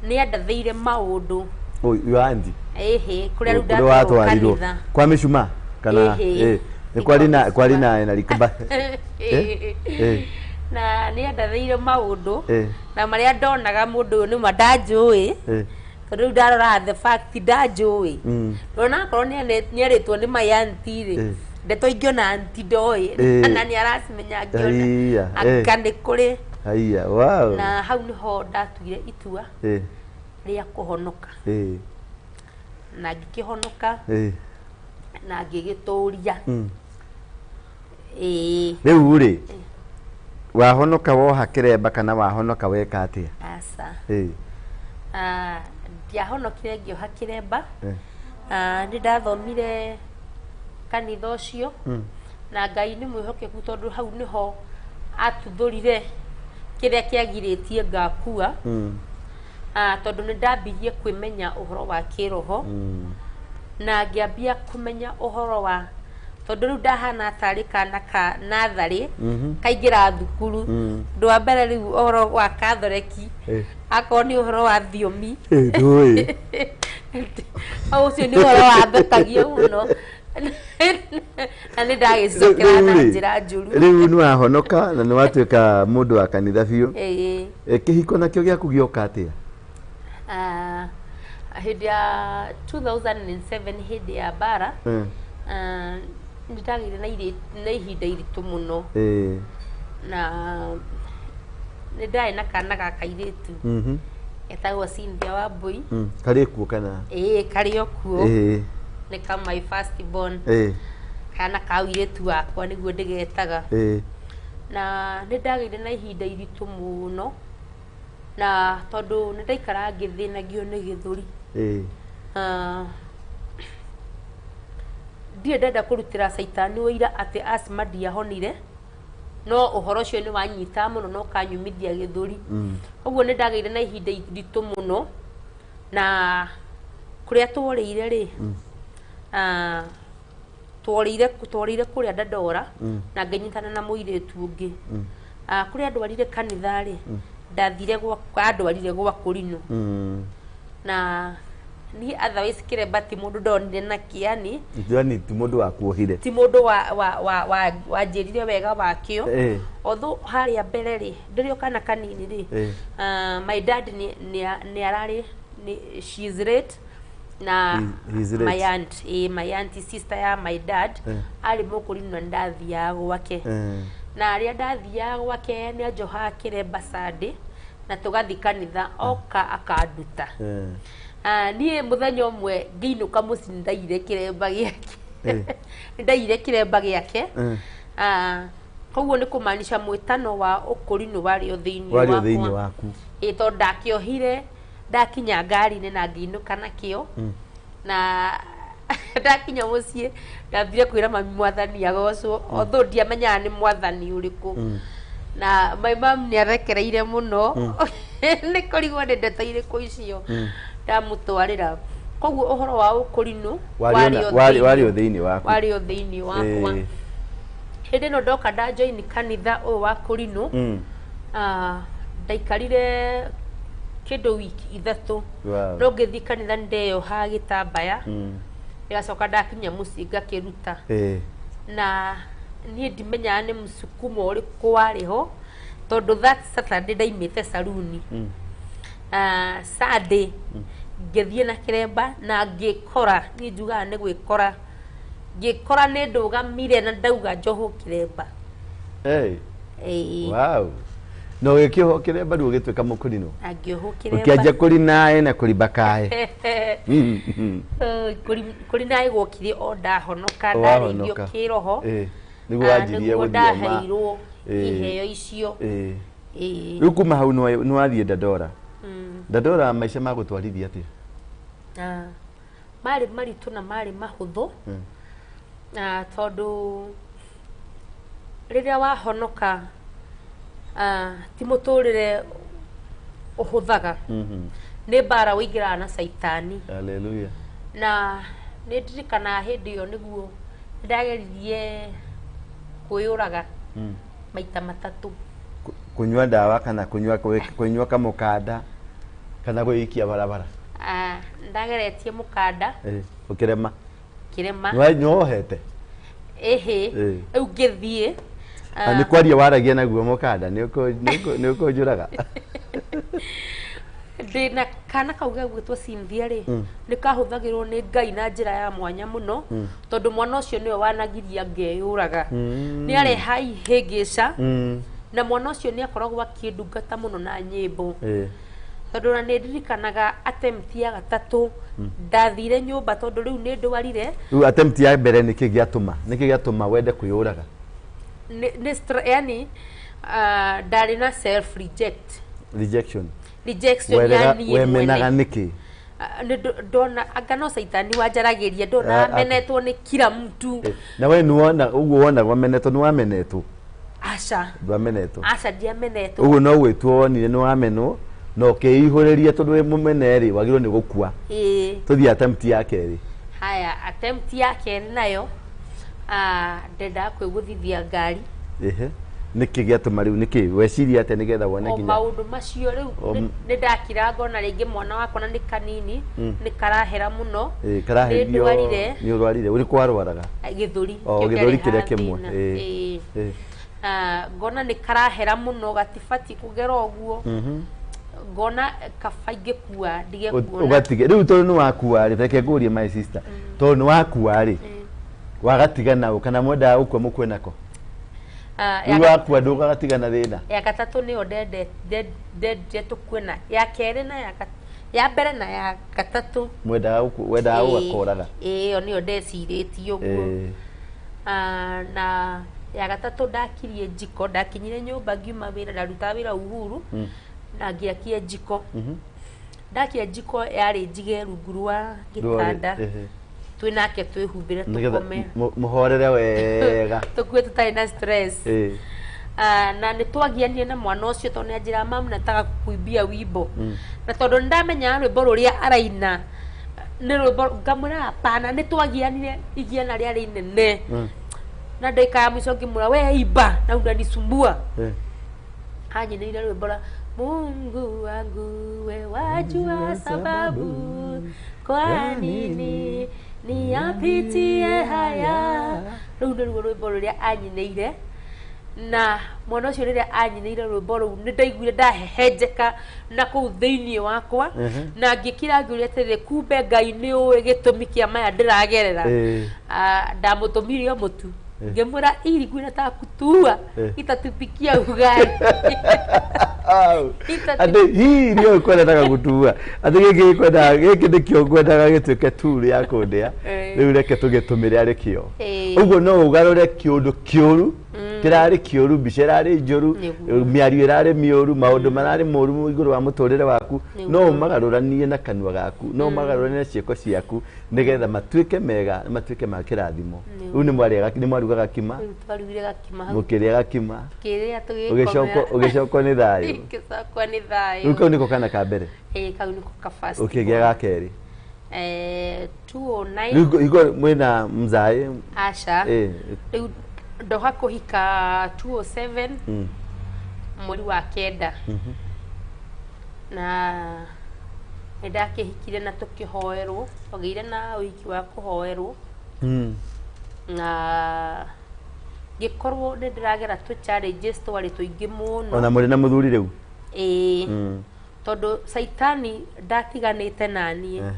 nĩ andathĩire maũndũ. Oh, your auntie? Ĩhĩ, kũrĩa rĩu kũrĩa ndatwarwo watwarirwo kanitha. Kwa mĩcuma kana? Ĩhĩ. Ĩ, nĩ kwari na kwari na na rikba. Na nĩ andathĩire maũndũ, na marĩa ndonaga mũndũ ũyũ nĩma ndanjũĩ, tondũ rĩu ndarora the fact ndanjũĩ, ndona akorwo nĩ arĩtwo nĩ my auntie rĩ, ndeto ingĩona auntie ndoĩ, na nĩ aracimenya ngĩona Aiya, anga nĩ kũrĩ. Haiya, wow. Na hau nĩho ndatuire itua rĩa kũhonoka, na ngĩkĩhonoka na ngĩgĩtũria. Ĩĩ. Rĩu rĩ, wahonoka woha kĩremba kana wahonoka weka atĩa? Aca. Ah, ndiahonokire ngĩoha kĩremba. Ah, nĩ ndathomire kanitha ũcio, na Ngai nĩ mwĩhokeku tondũ hau nĩho atuthũrire kĩrĩa kĩagirĩtie ngakua. Ah, tondũ nĩ ndambirie kwĩmenya ũhoro wa kĩroho, na ngĩambia kũmenya ũhoro wa, tondũ rĩu ndahana tarĩ kana ka natharĩ kaingĩra thukuru. Ũndũ wa mbere rĩu ũhoro wa katholeki, akorwo nĩ ũhoro wa thiomi, Ndũĩ. Ũcio nĩ ũhoro wathekagia mũno, na nĩ ndagĩcokera na Rĩu rĩ, njĩra njũru. Rĩu nĩ wahonoka na nĩ watuĩka mũndũ wa kanitha biũ. Ĩĩ. Kĩhiko nakĩo gĩaku gĩoka atĩa? Ah, hĩndĩ ya 2007, hĩndĩ ya mbara, ah, nĩ ndagĩire na ihinda iritũ mũno, na nĩ ndarĩ na kana ga kairĩtu getagwo Cynthia Wambui. Karĩ kuo kana? Ĩĩ, karĩ o kuo. Nĩ ka my first born, kana ka ũirĩtu wakwa nĩguo ndĩgetaga. Na nĩ ndagĩire na ihinda iritũ mũno, na tondũ nĩ ndaikaraga ngĩthĩnagio nĩ gĩthũri. Ah, ndirĩ ndenda kũrutĩra caitani ũira atĩ asthma ndiahonire, no ũhoro ũcio nĩ wanyitaga mũno na ũkanyumithia gĩthũri. Ũguo nĩ ndagĩire na ihinda iritũ mũno, na kũrĩa tworĩire rĩ, ah, tworĩire kũrĩa Dandora, na ngĩnyitana na mũirĩtu ũngĩ. Ah, kũrĩa ndwarire kanitha rĩ, ndathire gwa andwarire gwa kũrinũ, na niĩ otherwise kĩremba ti mũndũ ndonire na kĩani. Yani ti mũndũ wakuohire? Ti mũndũ wa wanjĩrire wega wakĩo. Although harĩa mbere rĩ, ndĩrĩ o kana kanini rĩ, my dad nĩ ararĩ she is late na He is late. My aunt, my aunt, sister ya my dad, arĩ mũkũrinũ na ndathiaga gwake. Na rĩrĩa ndathiaga gwake nĩ anjohaga kĩremba Sunday na tũgathiĩ kanitha, oka akanduta. Ah, niĩ mũthenya ũmwe ngĩinũka mũciĩ nĩ ndaiyire kĩremba gĩake. Nĩ ndaiyire kĩremba gĩake. Ah, koguo nĩ kũmaanisha mwĩtano wa ũkũrinũ warĩ o thĩinĩ Warĩ o thĩinĩ wakwa. Waku. Ĩ tondũ ndakĩohire ndakinya ngari-inĩ na ngĩinũka nakĩo, na ndakinya mũciĩ ndambire kwĩra mami mwathani agocwo, although ndiamenyaga nĩ mwathani ũrĩkũ. Na my mom nĩ arekereire mũno nĩ kũrigwo nĩ ndeto irĩkũ icio ndamũtwarĩra. Koguo ũhoro wa ũkũrinũ warĩ o thĩinĩ waku. Warĩ o thĩinĩ wakwa. Hĩndĩ ĩno ndoka ndajoin kanitha ũyũ wa kũrinũ, ndaikarire kĩndũ wiki 3. No ngĩthiĩ kanitha nĩ ndeyohaga gĩtambaya, ndĩgacoka ndakinya mũciĩ ngakĩruta. Na niĩ ndimenyaga nĩ mũsukumo ũrĩkũ warĩ ho, tondũ that Saturday ndaimĩte saruni. Sunday ngĩthiĩ na kĩremba na ngĩkora, niĩ njugaga nĩ gwĩkora, ngĩkora nĩ ndũgamire na ndauga njohwo kĩremba. Wow. Na ũgĩkĩohwo kĩremba rĩu ũgĩtuĩka mũkũrinũ? Na ngĩohwo kĩremba. Ũkĩanjia kũrinaĩ na kũribakaĩ. Kũrinaĩ gwokire o ndahonoka, ndarĩithio kĩroho. Nĩguo wanjirie nĩguo gũthioma. ndaheirwo iheo icio. Rĩu kuma hau nĩ wathiĩ Dandora. Dandora maica magũtwarithia atĩa? Marĩ maritũ na marĩ mahũthũ, tondũ rĩrĩa wahonoka ti mũtũrĩre ũhũthaga, nĩ mbara ũingĩraga na caitani. Hallelujah. Na nĩ ndirikanaga hĩndĩ ĩyo nĩguo ndageririe kwĩyũraga maita 3. Kũnyua ndawa kana kũnyua kamũkanda kana gwĩikia barabara? Ndageretie mũkanda. Ũkĩrema? Kĩrema. Nĩwohete? Ĩhĩ. Rĩu ngĩthiĩ. Nĩ kwaria waragia naguo mũkanda, nĩ ũkũnjũraga? Ndĩna kana kau gegwĩtwo Cynthia rĩ, nĩ kahũthagĩrwo nĩ Ngai na njĩra ya mwanya mũno, tondũ mwana ũcio nĩwe wanagiria ngeyũraga. Nĩ areha ihĩngĩca, na mwana ũcio nĩ akoragwo akĩndungata mũno na nyĩmbo. Tondũ na nĩ ndirikanaga attempt ya 3 ndathire nyũmba tondũ rĩu nĩ ndwarire. Rĩu attempt ya mbere nĩkĩ gĩatũma? Nĩkĩ gĩatũma wende kwĩyũraga? Nĩ yani ndarĩ na self reject. Rejection. Rejection ya niĩ Wemenaga mwene. nĩkĩ? Nĩ ndona anga no caitani wanjaragĩria, ndona menetwo nĩ kila mtu. Na we nĩwona ũguo wonaga wamenetwo, nĩ wamenetwo? Aca. Ndwamenetwo. Aca, ndiamenetwo. Ũguo no gwĩtuo wonire nĩ wamenwo na ũkĩihũrĩria tondũ wĩ mũmene rĩ, wagĩrĩirwo nĩ gũkua. Tũthiĩ attempt ya kerĩ. Haya, attempt ya kerĩ nayo ndendaga kwĩgũthithia ngari. Nĩkĩ gĩatũma rĩu, nĩkĩ weciria atĩa nĩgetha wone nginya maũndũ macio rĩu nĩ ndakira ngona rĩngĩ mwana wakwa na nĩ kanini, nĩ karahera mũno. Karaherio. Nĩ ndwarire. Nĩ ũrwarire. Ũrĩkũ warwaraga? Gĩthũri. O, Kĩo gĩthũri kĩarĩ kĩrĩa kĩmwe. hathĩna. Ngona nĩ karahera mũno, gatibatiĩ kũgera ũguo. Ngona kaba ingĩkua ndige kuona. Ũgatige rĩu tondũ nĩ wakua rĩ, reke ngũrie my sister, tondũ nĩ wakua rĩ, wagatiga nao kana mwendaga gũkua mũkue nako? Rĩu wakua ndũgagatiga na thĩna? Ya gatatũ nĩyo ndendire tũkue na ya kerĩ na ya mbere na ya gatatũ. Mwendaga gũkua, wendaga gũgakoraga? Ĩyo nĩyo ndecirĩtie ũguo. Na ya gatatũ ndakirie njiko, ndakinyire nyũmba ngiuma wĩra, ndarutaga wĩra Uhuru, na ngĩakia njiko. Ndakia njiko yarĩ njige rungu rwa gĩtanda, twĩ nake twĩhumbĩre tũkome. Mũhorere wega. Tũkue tũtarĩ na stress. Na nĩ twagianire na mwana ũcio tondũ nĩ anjĩraga mamu nataka kuimbia wimbo. Na tondũ nĩ ndamenyaga rwĩmbo rũrĩa araina nĩ rwĩmbo, ngamwĩra hapana, nĩ twagianire igiana rĩarĩ inene. Na ndagĩka ya mũico ngĩmwĩra we imba na unanisumbua. Anyinĩire rwĩmbo rwa Mungu wangu we wajua sababu kwa nini niyapitie haya. Rũu nĩruo rwĩmbo rũrĩa anyinĩire. Na mwana ũcio rĩrĩa anyinĩire rwĩmbo rũu nĩ ndaiguire ndahehenjeka na kũu thĩinĩ wakwa, na ngĩkira ngĩũria atĩrĩrĩ, kumbe Ngai nĩ ũĩ gĩtũmi kĩa maya ndĩragerera. Ndamũtũmire o mũtu, ngĩmwĩra iri ngwĩra ta kutua itatupikia ugali. Atĩ hii nĩyo ĩkwendaga gũtua, atĩ gĩkĩ gĩkwendaga, gĩkĩ nĩkĩo ngwendaga gĩtuĩke tool ya kũndĩa, rĩu reke tũgĩtũmĩre arĩ kĩo. Ũguo no ũgarũre kĩũndũ kĩũru Kĩrarĩ kĩũru, mbica ĩrarĩ njũru, Nĩguo. mĩario ĩrarĩ mĩũru, maũndũ mararĩ moru igũrũ wa mũtũrĩre waku. Nĩguo. No ũmagarũranie na kanua gaku, no ũmagarũranie na ciĩko ciaku nĩgetha matuĩke mega, matuĩke ma kĩrathimo. Nĩguo. Rĩu nĩ mwaruga gakima, Rĩu twarugire gakima hau, mũkĩrĩa gakima, kĩrĩa ũgĩcokwo tũgĩkomera. Ũgĩcokwo nĩ thayũ. Ngĩcokwo nĩ thayũ. Rĩu kau nĩko kana ka mbere? Ĩĩ, kau nĩko ka first. Ũkĩgĩa ga kerĩ? 209. Rĩu igo mwĩna mzaĩ? Aca. Rĩu ndoka kũhika 207, mweri wa 9, na nĩ ndakĩhikire na tũkĩhoerwo, twagĩire na ũhiki wa kũhoerwo, na ngĩkorwo nĩ ndĩragera tũ challenges twarĩ tũingĩ mũno. Ona mũrĩ na mũthuri rĩu? Ĩĩ, tondũ caitani ndatiganĩte naniĩ.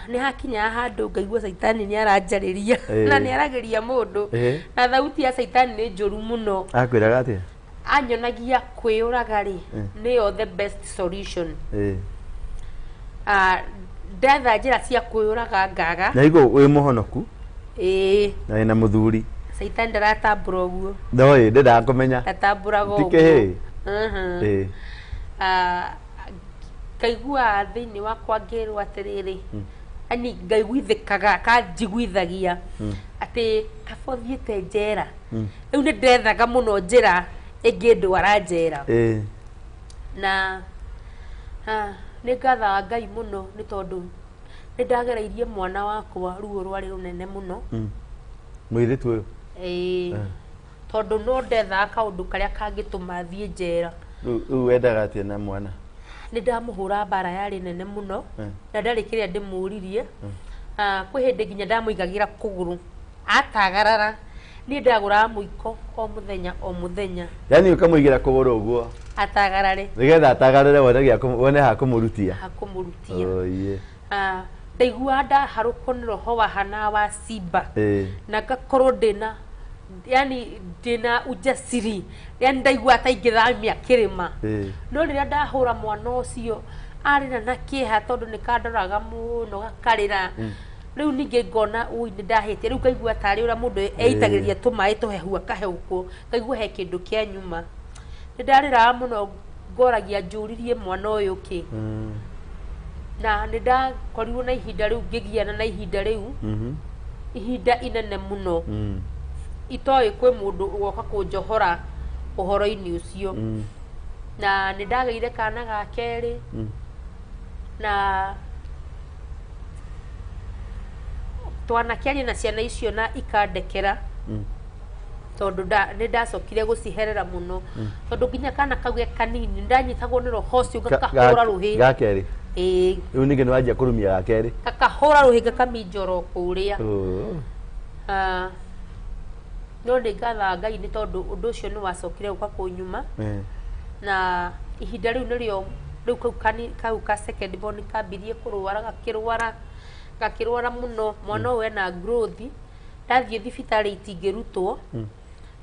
Nĩ hakinyaga handũ ngaigua caitani nĩ aranjarĩria, na nĩ aragĩria mũndũ, na thauti ya caitani nĩ njũru mũno. Akwĩraga atĩa? Anyonagia kwĩyũraga rĩ nĩyo the best solution. Ndetha njĩra cia kwĩyũraga ngaga. Na igo wĩ mũhonoku Ĩĩ. na wĩna mũthuri? Caitani ndaratambũra ũguo. No ĩ ndendaga kũmenya. Ndatambũraga Ti ũguo. kĩhĩ. Ngaigua thĩinĩ wakwa ngĩrwo atĩrĩrĩ, ani ngaiguithĩkaga kanjiguithagia atĩ kaba ũthiĩte njera. Rĩu nĩ ndethaga mũno njĩra ĩngĩndwara njera. Na nĩ ngathaga Ngai mũno nĩ tondũ nĩ ndagereirie mwana wakwa ruo rwarĩ rũnene mũno. Mũirĩtu ũyũ? Ĩĩ, tondũ no ndethaga kaũndũ karĩa kangĩtũma thiĩ njera. Rĩu wendaga atĩa na mwana? Nĩ ndamũhũra mbara yarĩ nene mũno, na ndarĩ kĩrĩa ndĩmũririe. Kwĩ hĩndĩ nginya ndamũigagĩra kũgũrũ atagarara, niĩ ndagũraga mũiko o mũthenya o mũthenya. Yaani ũkamũigĩra kũgũrũ ũguo? Atagarare. Nĩgetha atagarare wone wone ha kũmũrutia. Hakũmũrutia. Oye. Ndaiguaga ndaharũkwo nĩ roho wahana wa simba, na ngakorwo ndĩna, yani ndĩna ujasiri, yani ndaigua ta ingĩthamia kĩrĩma. No rĩrĩa ndahũra mwana ũcio arĩra na kĩeha, tondũ nĩ kandoraga mũno gakarĩra, rĩu ningĩ ngona ui nĩ ndahĩtia. Rĩu ngaigua tarĩ ũrĩa mũndũ eitagĩrĩria tũmaĩ tũhehu akaheuko, ngaigua he kĩndũ kĩa nyuma. Nĩ ndarĩraga mũno, ngoragia njũririe mwana ũyũ kĩ. Na nĩ ndakorirwo na ihinda rĩu ngĩgiana na ihinda rĩu, ihinda inene mũno, itoĩ kwĩ mũndũ ũgoka kũnjohora ũhoro-inĩ ũcio. Na nĩ ndagĩire kana ga kerĩ, na twanakĩaria na ciana icio na ikandekera, tondũ nĩ ndacokire gũciherera mũno, tondũ nginya kana kau ge kanini nĩ ndanyitagwo nĩ roho ũcio gakahũra rũhĩ. Ga kerĩ? Ĩĩ. Rĩu ningĩ nĩ wanjia kũrumia ga kerĩ? Gakahũra rũhĩ gakaminjoro kũrĩa. Oh. No nĩ ngathaga Ngai nĩ tondũ ũndũ ũcio nĩ wacokire gũka kũnyuma. Na ihinda rĩu nĩrĩo rĩu kau kau ka second born kambirie kũrwara, gakĩrwara, gakĩrwara mũno. Mwana ũyũ ena growth, ndathiĩ thibitarĩ itingĩrutwo,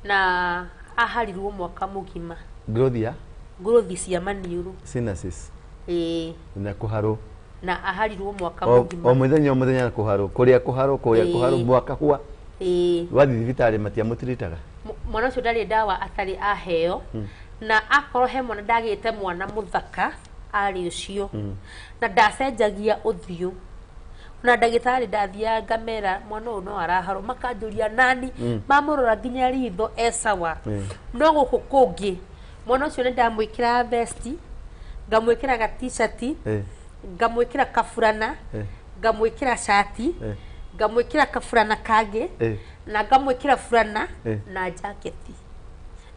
na aharirwo mwaka mũgima. Growth ya? Growth cia maniũrũ. Sinuses. Ĩĩ. Na kũharwo. Na aharirwo mwaka O mũgima. O mũthenya o mũthenya kũharwo, kũrĩa kũharwo, kũrĩa kũharwo, mwaka hwa? Ĩĩ. Wathiĩ thibitarĩ matiamũtiritaga? Mwana ũcio ndarĩ ndawa atarĩ aheo, na akorwo he mwana ndagĩte mwana mũthaka arĩ ũcio, na ndacenjagia ũthiũ. Na ndagĩtarĩ ndathiaga ngamera mwana ũyũ no araharwo, makanjũria nani, mamũrora nginya ritho e sawa. No gũkũ kũngĩ mwana ũcio nĩ ndamwĩkĩra vesti, ngamwĩkĩra ga t-shirt, ngamwĩkĩra kaburana, ngamwĩkĩra cati, ngamwĩkĩra kaburana kangĩ, na ngamwĩkĩra burana na jaketi,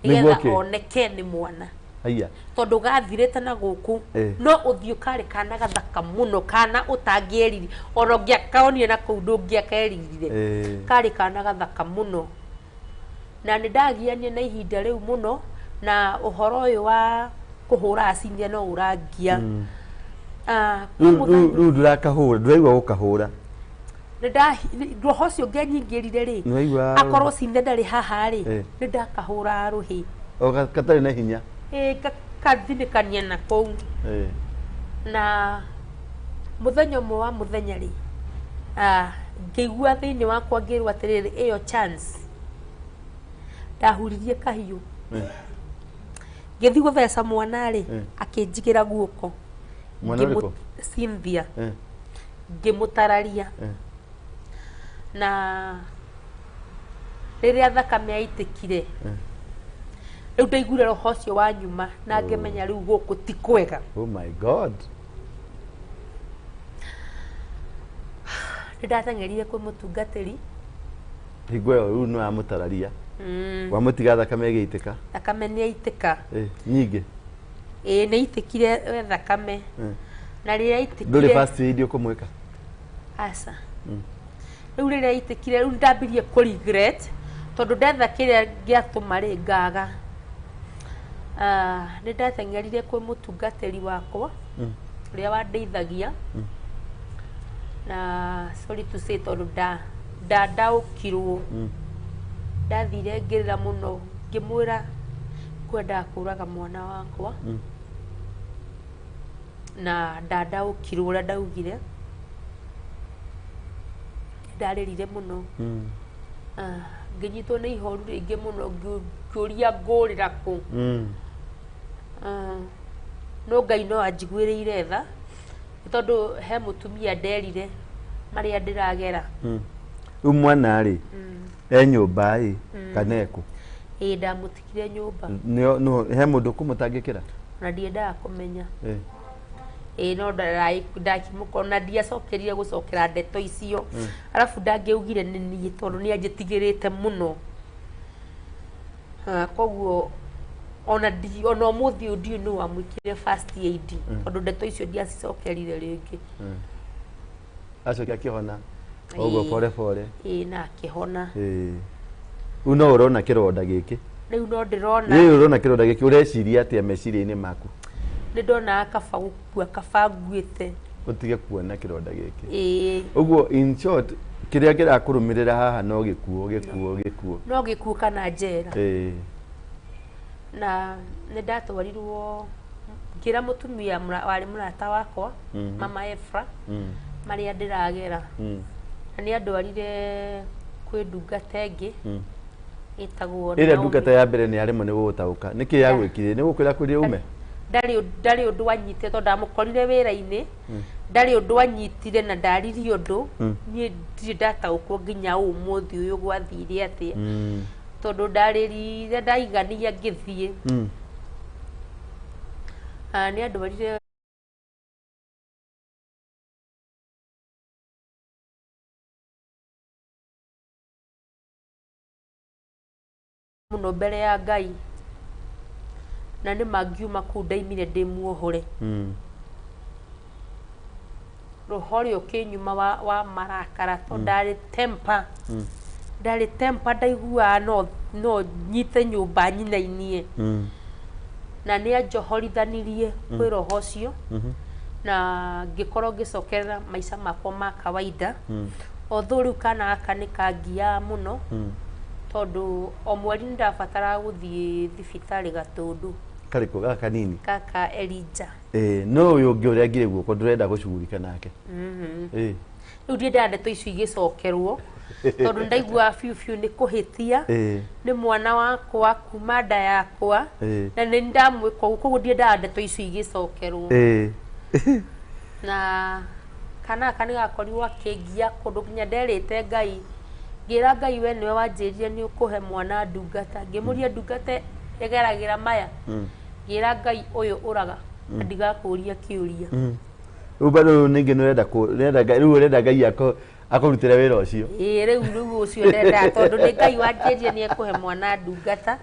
Nĩguo nĩgetha kĩ? oneke nĩ mwana. Aya. Tondũ gathirĩte na gũkũ. No ũthiũ karĩ kana gathaka mũno, kana ũtangĩeriri ona ũngĩakaonire na kũu ndũngĩakeririre. Karĩ kana gathaka mũno, na nĩ ndagianire na ihinda rĩu mũno na ũhoro ũyũ wa kũhũra acinia no ũrangia. Kwĩ Rĩu mũthenya- rĩu ndũrakahũra, ndũraigua gũkahũra? Roho ũcio ũngĩanyingĩrire rĩ, Nĩwaigua- akorwo cinthe ndarĩ haha rĩ, nĩ ndakahũra rũhĩ. O gatarĩ na hinya? Ĩ, gakathinĩkania na kũu. Na mũthenya ũmwe wa mũthenya rĩ, ngĩigua thĩinĩ wakwa ngĩrwo atĩrĩrĩ, ĩyo chance Ndahuririe kahiũ. Ngĩthiĩ gũtheca mwana rĩ, akĩnjigĩra guoko. Mwana ũrĩkũ? Cynthia. Ngĩmũtararia. Na rĩrĩa thakame yaitĩkire, rĩu ndaiguire roho ũcio wa nyuma na ngĩmenya rĩu gũkũ ti kwega. Oh my God. Nĩ ndateng'erire kwĩ mũtungatĩri. Hingo ĩyo rĩu nĩ wamũtararia. Wamũtiga thakame ĩgĩitĩka. Thakame nĩ yaitĩka. Nyingĩ. Ĩĩ, nĩ yaitĩkire we thakame. Na rĩrĩa yaitĩkire, Ndũrĩ first aid ũkũmwĩka? Aca. Rĩu rĩrĩa yaitĩkire, rĩu ndambirie kũ regret tondũ ndetha kĩrĩa gĩatũma rĩ ngaga. Nĩ ndateng'erire kwĩ mũtungatĩri wakwa ũrĩa wandeithagia, na sorry to say, tondũ ndandaũkirwo, ndathire ngĩrĩra mũno, ngĩmwĩra kwendaga kũraga mwana wakwa, na ndandaũkirwo ũrĩa ndaugire. Ndarĩrire mũno. Ngĩnyitwo nĩ ihoru rĩingĩ mũno, ngĩũria ngũrĩra kũ. No Ngai no anjiguĩrĩire tha, nĩ tondũ he mũtumia nderire marĩa ndĩragera. Rĩu mwana rĩ, e nyũmba ĩ kana ekũ? Ĩĩ, ndamũtigire nyũmba. He mũndũ ũkũmũtangĩkĩra? Na ndiendaga kũmenya. Ĩĩ, no ndakĩmũkora na ndiacokerire gũcokera ndeto icio. Arabu ndangĩaugire nĩ niĩ tondũ nĩ anjĩtigĩrĩte mũno. Koguo ona ona ũmũthĩ ũyũ ndiũĩ nũ wamwĩkire first aid, tondũ ndeto icio ndiacicokerire rĩngĩ. Acoke akĩhona ũguo pore pore? Ĩĩ, na akĩhona. Rĩu no ũrona kĩronda gĩkĩ? Rĩu no ndĩrona. Rĩu ũrona kĩronda gĩkĩ, ũreciria atĩa meciria-inĩ maku? Nĩ ndonaga kaba gũkua, kaba nguĩte. Ũtige kuona kĩronda gĩkĩ. Ĩĩ. Ũguo in short, kĩrĩa kĩrakũrũmĩrĩra haha no gĩkuũ, gĩkuũ, gĩkuũ. No gĩkuũ kana njera. Na nĩ ndatwarirwo, ngĩra mũtumia warĩ mũrata wakwa, Mama Efra, marĩa ndĩragera. Na nĩ andwarire kwĩ ndungata ĩngĩ ĩtagwo Ĩrĩa Naomi. ndungata ya mbere nĩ yaremwo nĩ gũgũtaũka, nĩkĩ yagwĩkire? Nĩ gũkwĩra kwĩrire ume? Ndarĩ ũndũ anyitire, tondũ ndamũkorire wĩra-inĩ. Ndarĩ ũndũ anyitire na ndaririe ũndũ. Niĩ ndirĩ ndataũkwo nginya ũmũthĩ ũyũ gwathire atĩa, tondũ ndarĩrire ndaigania ngĩthiĩ. Nĩ andwarire mũno mbere ya Ngai, na nĩ mangiuma kũu ndaimire ndĩ muohore. Roho ũrĩa ũkĩnyuma wa marakara, tondũ ndarĩ temper, ndarĩ temper, ndaiguaga no nyite nyũmba nyinainie. Na nĩ anjohorithanirie kwĩ roho ũcio, na ngĩkorwo ngĩcokerera maica makwa ma kawaida. Although rĩu kana gaka nĩ kangiaga mũno, tondũ o mweri nĩ ndabataraga gũthiĩ thibitarĩ Gatũndũ. Karĩkũ gaka kanini? Kaka Elijah. No ũyũ ũngĩ ũrĩa ngire guoko ndũrenda gũcugurika nake? Rĩu ndiendaga ndeto icio igĩcokerwo, tondũ ndaiguaga biũ biũ nĩ kũhĩtia. Nĩ mwana wakwa kuma nda yakwa, na nĩ ndamwĩka ũguo, koguo ndiendaga ndeto icio igĩcokerwo. Na kana gaka nĩ gakorirwo akĩngia kũndũ nginya nderĩte Ngai, ngĩra Ngai, we nĩwe wanjĩrire nĩ ũkũhe mwana ndungata. Ngĩmũria, ndungata ĩgeragĩra maya? Ngĩra Ngai, ũyũ ũraga na ndigakũria kĩũria. Rĩu bado ningĩ nĩ ũrenda rĩu ũrenda Ngai akũrutĩre wĩra ũcio? Ĩĩ, rĩu ũcio ndendaga, tondũ nĩ Ngai wanjĩrire nĩ ekũhe mwana ndungata.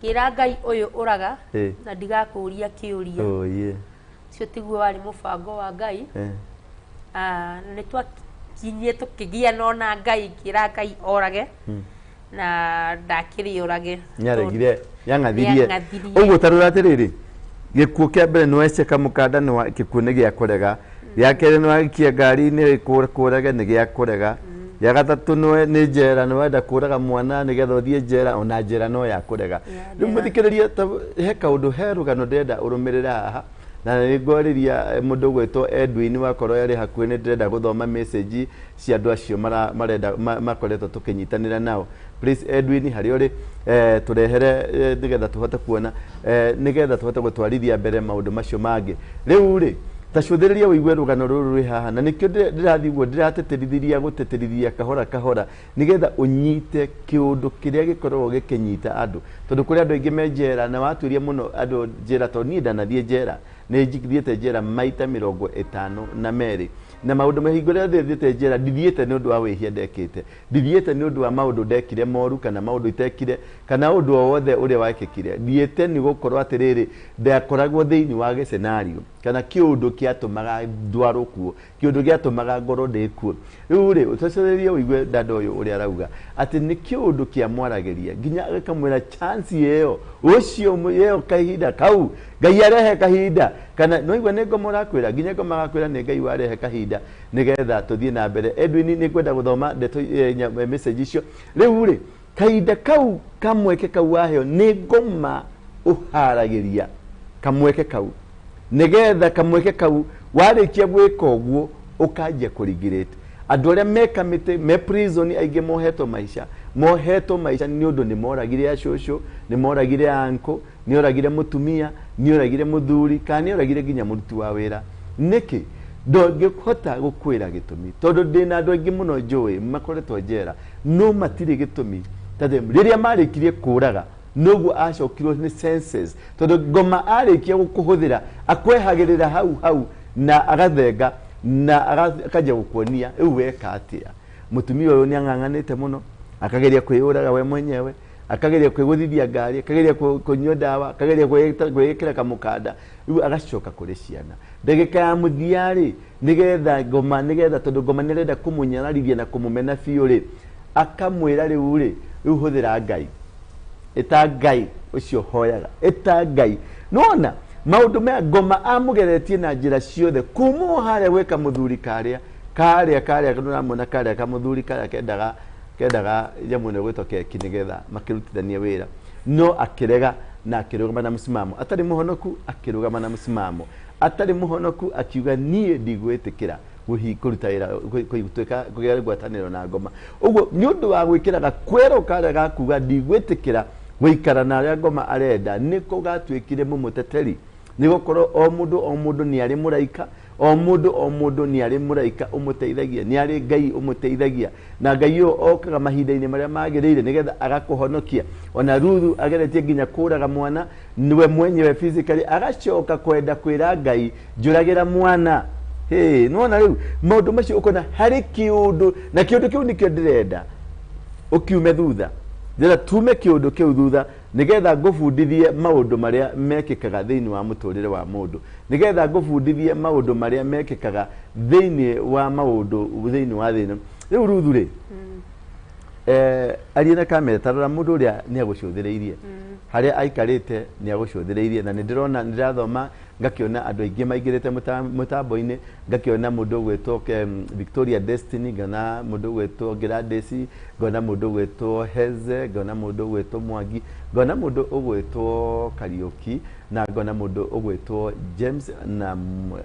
Ngĩra Ngai, ũyũ ũraga na ndigakũria kĩũria. Oh yeah. Ũcio tiguo warĩ mũbango wa Ngai. Na nĩ twakinyie tũkĩgiana ona Ngai, ngĩra Ngai orage, na ndakĩrĩ orage. Nĩaregire, nĩang'athirie. Nĩang'athirie. Ũguo ta rora atĩrĩrĩ, gĩkuũ kĩa mbere nĩ weceka mũkanda, nĩ wa gĩkuũ nĩ gĩa kũrega. Gĩa kerĩ nĩ waikia ngari-inĩ kũrage, nĩ gĩa kũrega. Gĩa gatatũ nĩ njera, nĩ wenda kũraga mwana nĩgetha ũthiĩ njera, ona njera no ya kũrega. Rĩu mũthikĩrĩria, he kaũndũ, he rũgano ndĩrenda ũrũmĩrĩre haha. Na nĩ ngwarĩria mũndũ ũgwĩtwo Edwin wakorwo arĩ hakuhĩ, nĩ ndĩrenda gũthoma message cia andũ acio marenda makoretwo tũkĩnyitanĩra nao. Please Edwin, harĩa ũrĩ, tũrehere nĩgetha tũhote kuona, nĩgetha tũhote gũtwarithia mbere maũndũ macio mangĩ. Rĩu rĩ, ta cũthĩrĩria ũigue rũgano rũrũ rwĩ haha, na nĩkĩo ndĩrathiĩ ũguo ndĩratĩtĩrithia gũtĩtĩrithia kahora kahora, nĩgetha ũnyite kĩũndũ kĩrĩa gĩkoragwo gĩkĩnyita andũ, tondũ kũrĩ andũ aingĩ me njera na watuĩria mũno andũ njera, tondũ niĩ ndanathiĩ njera, nĩ thiĩte njera maita 52, na maũndũ mahingo rĩrĩa thiĩte njera ndithiĩte nĩ ũndũ wa wĩhia ndekĩte, ndithiĩte nĩ ũndũ wa maũndũ ndekire moru kana maũndũ itekire kana ũndũ o wothe ũrĩa wekĩkire. Thiĩte nĩ gũkorwo atĩrĩrĩ, ndakoragwo thĩinĩ wa gĩcenario kana kĩũndũ kĩatũmaga ndwarwo kuo, kĩũndũ gĩatũmaga ngorwo ndĩ kuo. Rĩu rĩ, ũtũcũrĩrie ũigue dada ũyũ ũrĩa arauga atĩ nĩ kĩũndũ kĩamwaragĩria nginya gĩkamwĩra chance ĩyo ũcio ĩyo kahinda kau Ngai arehe kahinda, kana no igua nĩ ngoma ũrakwĩra, nginya ngoma agakwĩra nĩ Ngai warehe kahinda nĩgetha tũthiĩ na mbere. Edwin, nĩ ngwenda gũthoma ndeto message icio. Rĩu rĩ, kahinda kau kamweke kau waheo nĩ ngoma ũharagĩria kamweke kau, nĩgetha kamweke kau warĩkia gwĩka ũguo ũkanjia kũrigirĩte. Andũ arĩa me kamĩtĩ me prison aingĩ mohetwo maica, mohetwo maica nĩ ũndũ nĩ moragire acũcũ, nĩ moragire anko, nĩ oragire mũtumia, nĩ oragire mũthuri, kana nĩ oragire nginya mũruti wa wĩra. Nĩkĩ? Ndongĩhota gũkwĩra gĩtũmi, tondũ ndĩna andũ aingĩ mũno njũĩ makoretwo njera no matirĩ gĩtũmi. Tondũ rĩrĩa marĩkirie kũraga noguo acokirwo nĩ senses, tondũ ngoma arĩkia gũkũhũthĩra akwehagĩrĩra hau hau na agathenga na akanjia gũkuonia rĩu weka atĩa. Mũtumia ũyũ nĩ ang'ang'anĩte mũno, akageria kwĩyũraga we mwenyewe, akageria kwĩgũthithia ngari, akageria kũnyua ndawa, akageria kwĩĩkĩra kamũkanda, rĩu agacoka kũrĩ ciana. Ndagĩka ya mũthia rĩ, nĩgetha ngoma, nĩgetha tondũ ngoma nĩarenda kũmũnyararithia na kũmũmena biũ rĩ, akamwĩra rĩu rĩ, rĩu hũthĩra Ngai, ĩta Ngai ũcio hoyaga, ĩta Ngai. Nĩwona maũndũ maya ngoma amũgeretie na njĩra ciothe kuma o harĩa gwĩka mũthuri karĩa karĩa karĩa nĩũramona karĩa kamũthuri karĩa kendaga nyamũ ĩno ĩgwĩtwo keki nĩgetha makĩrutithanie wĩra, no akĩrega na akĩrũgama na mũsimamo. Atarĩ mũhonoku akĩrũgama na mũsimamo, atarĩ mũhonoku akiuga niĩ ndigwĩtĩkĩra kũruta wĩra, gũtuĩka kũgĩa ngwatanĩro na ngoma. Ũguo nĩ ũndũ wa gwĩkĩra gakwero karĩa ga kuga ndigwĩtĩkĩra gũikara na arĩa ngoma arenda, nĩko gatuĩkire mũmũteteri. Nĩ gũkorwo o mũndũ o mũndũ nĩ arĩ mũraika, o mũndũ o mũndũ nĩ arĩ mũraika ũmũteithagia, nĩ arĩ Ngai ũmũteithagia, na Ngai ũyũ okaga mahinda-inĩ marĩa magĩrĩire nĩgetha agakũhonokia. Ona Ruthu ageretie nginya kũraga mwana niwe mwenyewe physically, agacoka kwenda kwĩra Ngai njũragĩra mwana. Hey, nĩwona rĩu maũndũ macio ũkona harĩ kĩũndũ, na kĩũndũ kĩu nĩkĩo ndĩrenda ũkiume thutha, ndĩrenda tume kĩũndũ kĩu thutha nĩgetha ngũbundithie maũndũ marĩa mekĩkaga thĩinĩ wa mũtũrĩre wa mũndũ, nĩgetha ngũbundithie maũndũ marĩa mekĩkaga thĩinĩ wa maũndũ thĩinĩ wa thĩ ĩno. Rĩu Ruthu rĩ, aria na kamera, ta rora mũndũ ũrĩa nĩ agũcũthĩrĩirie harĩa aikarĩte, nĩ agũcũthĩrĩirie, na nĩ ndĩrona, nĩ ndĩrathoma ngakĩona andũ aingĩ maingĩrĩte mũtambo-inĩ, ngakĩona mũndũ ũgwĩtwo Victoria Destiny, ngona mũndũ ũgwĩtwo Gladys, ngona mũndũ ũgwĩtwo Heze, ngona mũndũ ũgwĩtwo Mwangi, ngona mũndũ ũgwĩtwo Kariũki, na ngona mũndũ ũgwĩtwo James, na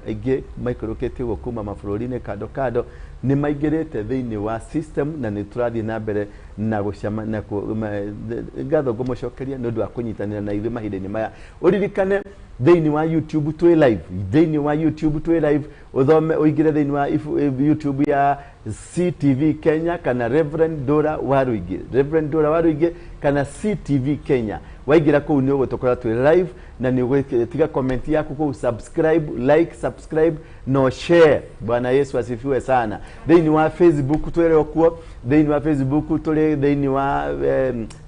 aingĩ maikũrũkĩte ũguo kuma mabũrũri-inĩ kando kando, nĩ maingĩrĩte thĩinĩ wa system, na nĩ tũrathiĩ na mbere na gũcema na ngatho ngũmũcokeria nĩ ũndũ wa kũnyitanĩra na ithuĩ mahinda-inĩ maya. Ũririkane thĩinĩ wa YouTube twĩ live, thĩinĩ wa YouTube twĩ live, ũthome ũingĩre thĩinĩ wa YouTube ya CTV Kenya kana Reverend Dora Waruingi, Reverend Dora Waruingi kana CTV Kenya. Waingĩra kũu nĩ ũgũtũkora twĩ live, na nĩ ũgũtiga comment yaku kũu, subscribe, like, subscribe no share. Bwana Yesu asifiwe sana. Thĩinĩ wa Facebook twĩrĩ o kuo, thĩinĩ wa Facebook tũrĩ thĩinĩ wa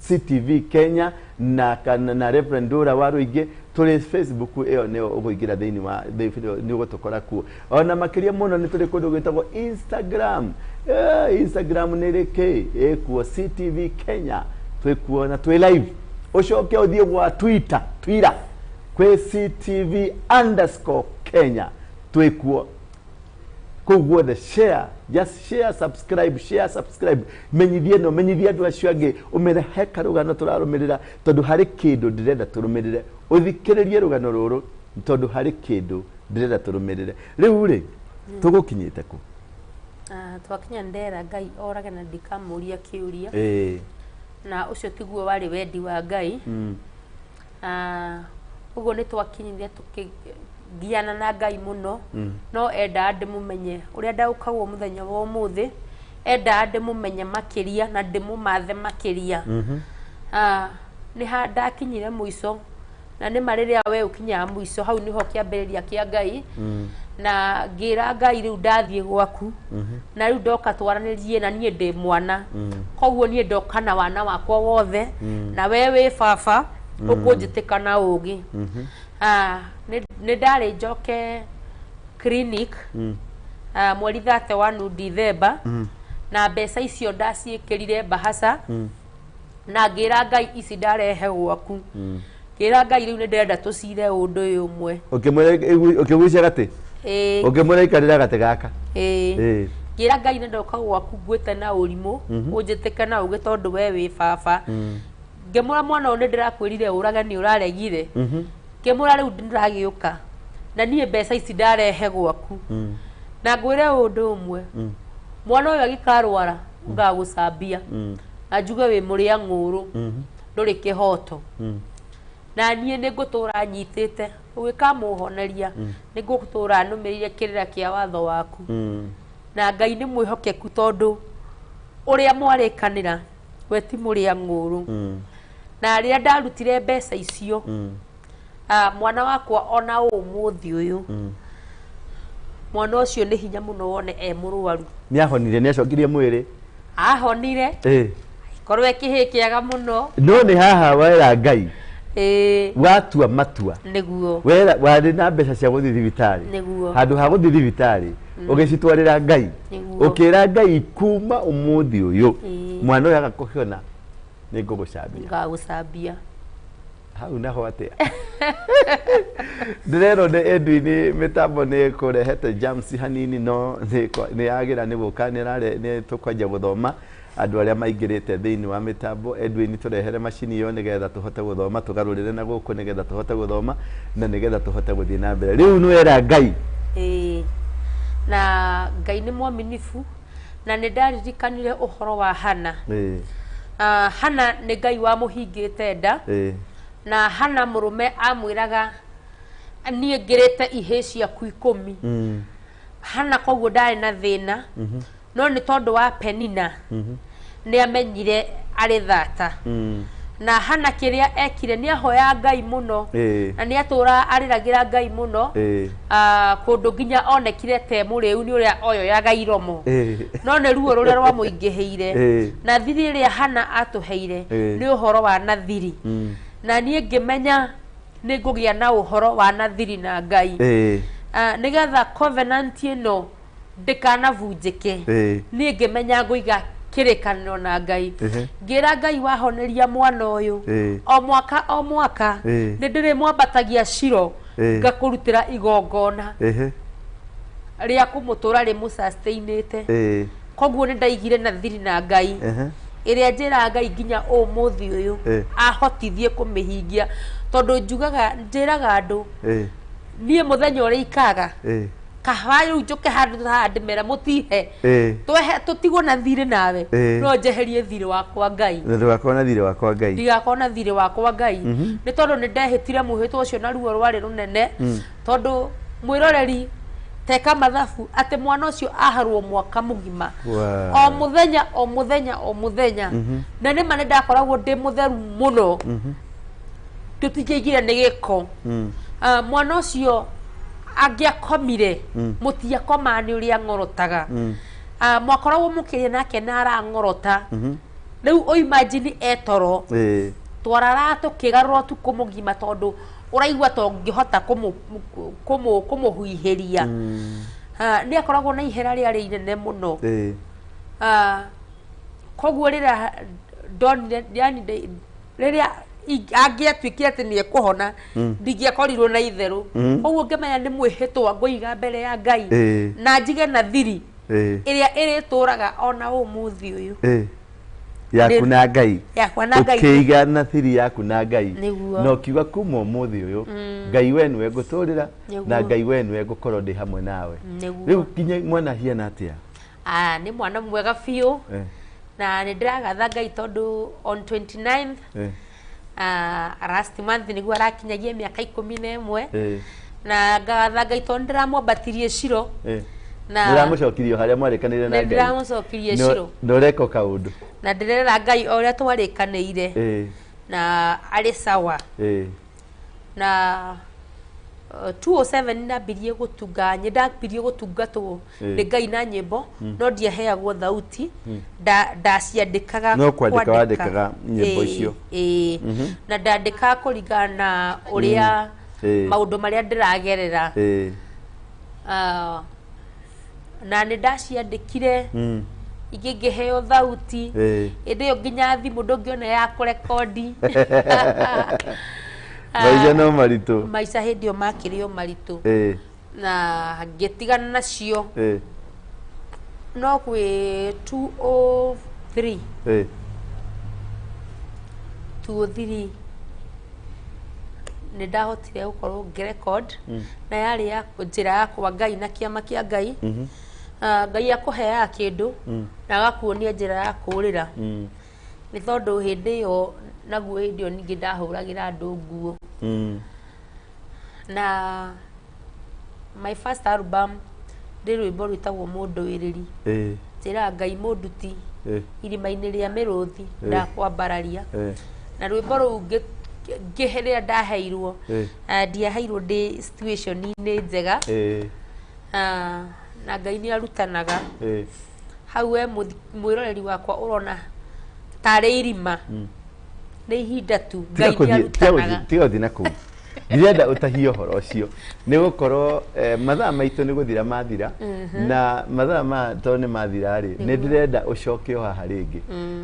CTV Kenya na kana na Reverend Dora Waruingi tũrĩ Facebook ĩyo nĩyo ũkũingĩra thĩinĩ wa nĩ ũgũtũkora kuo. Ona makĩria mũno nĩ tũrĩ kũndũ gwĩtagwo Instagram. Instagram nĩ rĩ kĩ? Ĩkuo CTV Kenya, twĩ kuo na twĩ live. Ũcoke ũthiĩ gwa Twitter, Twitter kwĩ CTV underscore Kenya, twĩ kuo. Kũu guothe share, just share, subscribe, share, subscribe, menyithie no menyithie andũ acio angĩ, ũmere he karũgano tũrarũmĩrĩra, tondũ harĩ kĩndũ ndĩrenda tũrũmĩrĩre. Ũthikĩrĩrie rũgano rũrũ Tondũ harĩ kĩndũ ndĩrenda tũrũmĩrĩre. Rĩu rĩ, tũgũkinyĩte kũ? Twakinya ndera Ngai orage na ndikamũria kĩũria. Ĩĩ. Na ũcio tiguo warĩ wendi wa Ngai. Ũguo nĩ twakinyire tũkĩgiana na Ngai mũno. No endaga ndĩmũmenye ũrĩa ndaũkagwo mũthenya wa ũmũthĩ, endaga ndĩmũmenye makĩria na ndĩmũmathe makĩria. Nĩ ha ndakinyire mũico, na nĩ ma rĩrĩa we ũkinyaga mũico hau nĩho kĩambĩrĩria kĩa Ngai. Na ngĩra Ngai rĩu ndathiĩ gwaku, na rĩu ndoka twaranĩrie na niĩ ndĩ mwana. Koguo niĩ ndoka na wana wakwa wothe, na we wĩ baba ũkũnjĩtĩka na ũgĩ. Nĩ ndarĩ njoke clinic mweri 31 Dithemba, na mbeca icio ndaciĩkĩrire bahaca, na ngĩra Ngai ici ndarehe gwaku. Ngĩra Ngai rĩu nĩ ndĩrenda tũcire ũndũ ũyũ ũmwe. Ũkĩgucia gatĩ? Ĩĩ. Ũkĩmwĩra ikarĩra gatĩ gaka? Ĩĩ. Ĩĩ. Ngĩra Ngai nĩ ndoka gwaku ngwĩte na ũrimũ, ũnjĩtĩke na ũgĩ tondũ we wĩ baba. Ngĩmwĩra mwana ũyũ nĩ ndĩrakwĩrire ũrage nĩ ũraregire. Ngĩmwĩra rĩu ndĩragĩũka na niĩ mbeca ici ndarehe gwaku. Na ngwĩre ũndũ ũmwe, mwana ũyũ agĩkarwara ngagũcambia na njuge wĩ mũrĩa ng'ũrũ, ndũrĩ kĩhoto. Na niĩ nĩ ngũtũra nyitĩte ũgĩkamũhoneria, nĩ ngũtũra nũmĩrĩire kĩrĩra kĩa watho waku. Na Ngai nĩ mwĩhokeku tondũ ũrĩa mwarĩkanĩra we ti mũrĩa ng'ũrũ. Na rĩrĩa ndarutire mbeca icio, mwana wakwa ona ũmũthĩ ũyũ, mwana ũcio nĩ hinya mũno wone e mũrwaru. Nĩ ahonire, nĩ acokirie mwĩrĩ. Ahonire. Ĩĩ. Korwo e kĩhĩ kĩega mũno. No nĩ haha wera Ngai. Ĩĩ. Watua matua. Nĩguo. Wera warĩ na mbeca cia gũthiĩ thibitarĩ. Nĩguo. Handũ ha gũthiĩ thibitarĩ, ũgĩcitwarĩra Ngai. Nĩguo. Ũkĩra Ngai kuma ũmũthĩ ũyũ, Ĩĩ. mwana ũyũ agakũhona nĩ ngũgũcambia. Ngagũcambia. Hau naho atĩa? Ndĩrerwo nĩ Edwin mĩtambo nĩ kũrehete jams hanini, no nĩ yagĩra nĩ gũka, nĩ tũkwanjia gũthoma andũ arĩa maingĩrĩte thĩinĩ wa mĩtambo. Edwin, tũrehere macini ĩyo nĩgetha tũhote gũthoma, tũgarũrĩre na gũkũ nĩgetha tũhote gũthoma na nĩgetha tũhote gũthiĩ na mbere. Rĩu nĩ wera Ngai. Ĩĩ. Na Ngai nĩ mwaminifu, na nĩ ndaririkanire ũhoro wa Hana. Ĩĩ. Hana nĩ Ngai wamũhingĩte nda. Ĩĩ. Na Hana mũrũme amwĩraga niĩ ngĩrĩte ihĩĩ ciaku 10. Hana koguo ndarĩ na thĩna. No nĩ tondũ wa Penina nĩ amenyire arĩ thata. Na Hana kĩrĩa ekire nĩ ahoya Ngai mũno. Na nĩ atũraga arĩragĩra Ngai mũno. Kũndũ nginya onekire te mũrĩu nĩ ũrĩa oyoyaga iromo. No nĩ ruo rũrĩa rwamũingĩhĩire. Na thiri ĩrĩa Hana atũheire nĩ ũhoro wa nathiri. Na niĩ ngĩmenya nĩ ngũgĩa na ũhoro wa nathiri na Ngai. Nĩgetha covenant ĩno ndĩkanabunjĩke. Niĩ ngĩmenya ngũiga kĩrĩkanĩro na Ngai. Ngĩra Ngai wahoneria mwana ũyũ o mwaka o mwaka nĩ ndĩrĩmwambatagia Shilo ngakũrutĩra igongona rĩa kũmũtũra rĩmũsustainĩte. Koguo nĩ ndaigire nathiri na Ngai ĩrĩa njĩraga Ngai nginya ũmũthĩ ũyũ ahotithie kũmĩhingia, tondũ njugaga njĩraga andũ niĩ mũthenya ũrĩa ikaga kahaya rĩu njũke handũ haha ndĩmera mũtihe twehe tũtigwo na thirĩ nawe, no njeherie thirĩ wakwa Ngai. Ndũgakorwo na thirĩ wakwa Ngai. Ndigakorwo na thirĩ wakwa Ngai. Nĩ tondũ nĩ ndehĩtire mwĩhĩtwa ũcio na ruo rwarĩ rũnene, tondũ mwĩroreri teka mathabu atĩ mwana ũcio aharwo mwaka mũgima. O mũthenya o mũthenya o mũthenya. Na nĩ ma nĩ ndakoragwo ndĩ mũtheru mũno. Tũtingĩaigire nĩ gĩko. Mwana ũcio angĩakomire, mũtiakomaga nĩ ũrĩa ng'orotaga. Mwakoragwo mũkĩaria nake na arang'orota. Rĩu ũ imagine etoro. Twararaga tũkĩgarũra ũtukũ mũgima tondũ ũraigua ta ũngĩhota kũmũhuihĩria. Nĩ akoragwo na ihera rĩarĩ inene mũno. Koguo rĩrĩa ndonire, yani rĩrĩa angĩatuĩkire atĩ nĩ ekũhona, ndingĩakorirwo na itherũ. Koguo ngĩmenya nĩ mwĩhĩtwa ngũiga mbere ya Ngai na njige na thiri ĩrĩa ĩrĩtũraga ona ũmũthĩ ũyũ. Yaku na Ngai. Yakwa na Ngai. Ũkĩiga na thiri yaku na Ngai. Nĩguo. Na ũkiuga kuma ũmũthĩ ũyũ Ngai we nĩwe ngũtũrĩra na Nĩguo. Ngai we nĩwe ngũkorwo ndĩ hamwe nawe. Nĩguo. Rĩu nginya mwana hiana atĩa? Nĩ mwana mwega biũ. Eh. Na nĩ ndĩragatha Ngai tondũ on 29th last month nĩguo arakinyagia mĩaka 11. Na ngagatha Ngai tondũ ndĩramwambatirie Shilo. Na Nĩũramũcokirie o harĩa mwarĩkanĩire na nĩ Ngai. ndĩramũcokirie Shilo. Na ũreka kaũndũ. Na ndĩrera Ngai o ũrĩa twarĩkanĩire. Na arĩ sawa. Na 207 ndambirie gũtunga, nĩ ndambirie gũtungatwo nĩ Ngai na nyĩmbo, no ndiaheagwo thauti, ndaciandĩkaga. No kwandĩka wandĩkaga nyĩmbo icio. Ĩĩ, na ndandĩkaga kũringana na ũrĩa maũndũ marĩa ndĩragerera. Na nĩ ndaciandĩkire, ingĩ ngĩheo thauti. Ĩndĩ ĩyo nginya thimũ ndũngĩona ya kũrekondi. Maica no maritũ. Maica hĩndĩ ĩyo makĩrĩ o maritũ. Na ngĩtigana nacio. No kwĩ 203, 203 nĩ ndahotire gũkorwo ngĩrecord, na yarĩ ya njĩra yakwa Ngai na kĩama kĩa Ngai. Ngai akũheaga kĩndũ na agakuonia njĩra ya kũũrĩra. Nĩ tondũ hĩndĩ ĩyo naguo, hĩndĩ ĩyo ningĩ ndahũragĩra andũ nguo. Na my first album ndĩ rwĩmbo rwĩtagwo Mũndũĩrĩri. Njĩraga Ngai mũnduti irima-inĩ rĩa mĩrũthi, ndakwambararia. Na rwĩmbo rũu rĩrĩa ndaheirwo, ndiaheirwo ndĩ situation-inĩ njega. Na Ngai nĩ arutanaga. Hau we mwĩroreri wakwa ũrona tarĩ irima, nĩ ihinda tu, Ngai nĩ arutanaga. Tiga gũthiĩ na kũu, ndirenda ũtahie ũhoro ũcio, nĩ gũkorwo mathaa maitũ nĩ gũthira mathira. Na mathaa ma tondũ nĩ mathira rĩ, nĩ ndĩrenda ũcoke o haha rĩngĩ.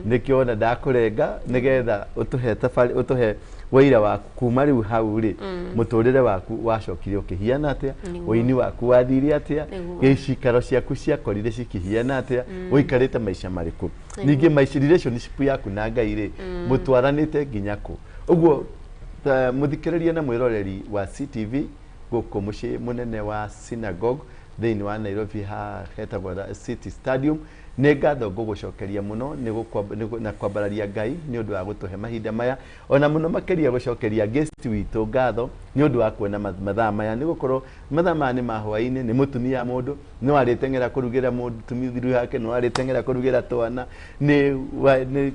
Nĩkĩo wona ndakũrenga, nĩgetha ũtũhe tabarĩ, ũtũhe wĩira waku kuma rĩu hau rĩ, mũtũrĩre waku wacokire ũkĩhiana atĩa, ũini waku wathire atĩa, gĩcikaro ciaku ciakorire cikĩhiana atĩa, ũikarĩte maica marĩkũ, ningĩ maica relationship yaku na Ngai rĩ, mũtwaranĩte nginya kũ. Ũguo mũthikĩrĩria na mwĩroreri wa CTV gũkũ mũciĩ mũnene wa Synagogue thĩinĩ wa Nairobi, ha hetagwo City Stadium, nĩ ngatho ngũgũcokeria mũno na kwambararia Ngai nĩ ũndũ wa gũtũhe mahinda maya, ona mũno makĩria gũcokeria guest witũ ngatho nĩ ũndũ wa kuona mathaa maya, nĩ gũkorwo mathaa maya nĩ ma hwaĩ-inĩ, nĩ mũtumia mũndũ no arĩteng'era kũrugĩra mũtumia wake, no arĩteng'era kũrugĩra twana. Nĩ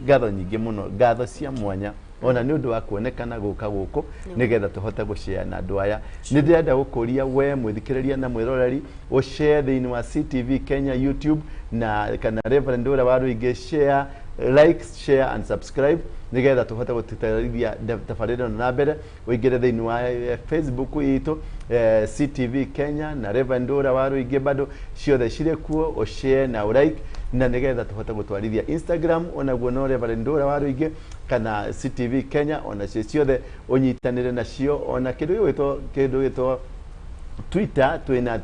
ngatho nyingĩ mũno, ngatho cia mwanya ona nĩ ũndũ wa kuonekana gũka gũkũ nĩgetha tũhote gũshare na andũ aya. Nĩ ndĩrenda gũkũria we mwĩthikĩrĩria na mwĩroreri ũshare thĩinĩ wa CTV Kenya YouTube na kana Reverend Ndura wa Rũingĩ, share, like, share and subscribe nĩgetha tũhote gũtwarithia tabarĩra ĩno na mbere. Ũingĩre thĩinĩ wa Facebook itũ, CTV Kenya na Reverend Ndura wa Rũingĩ, bado ciothe cirĩ kuo, ũshare na ũlike na nĩgetha tũhote gũtwarithia. Instagram onaguo no Reverend Ndura wa Rũingĩ kana CTV Kenya, ona cio ciothe ũnyitanĩre nacio, ona kĩndũ gĩgwĩtwo Twitter twĩna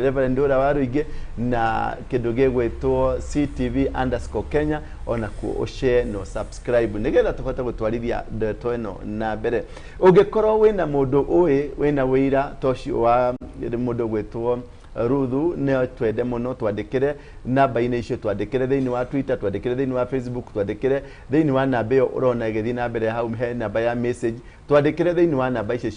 Reverend Ndura wa Rũingĩ na kĩndũ gĩgwĩtwo CTV_Kenya, ona kuo ũshare no subscribe nĩgetha tũhote gũtwarithia ndeto ĩno na mbere. Ũngĩkorwo wĩna mũndũ ũĩ wĩna wĩira ta ũcio wa mũndũ gwĩtwo Ruthu, nĩ twende mũno twandĩkĩre namba-inĩ icio, twandĩkĩre thĩinĩ wa Twitter, twandĩkĩre thĩinĩ wa Facebook, twandĩkĩre thĩinĩ wa namba ĩyo ũrona ĩgĩthiĩ na mbere hau, he namba ya message, twandĩkĩre thĩinĩ wa namba icio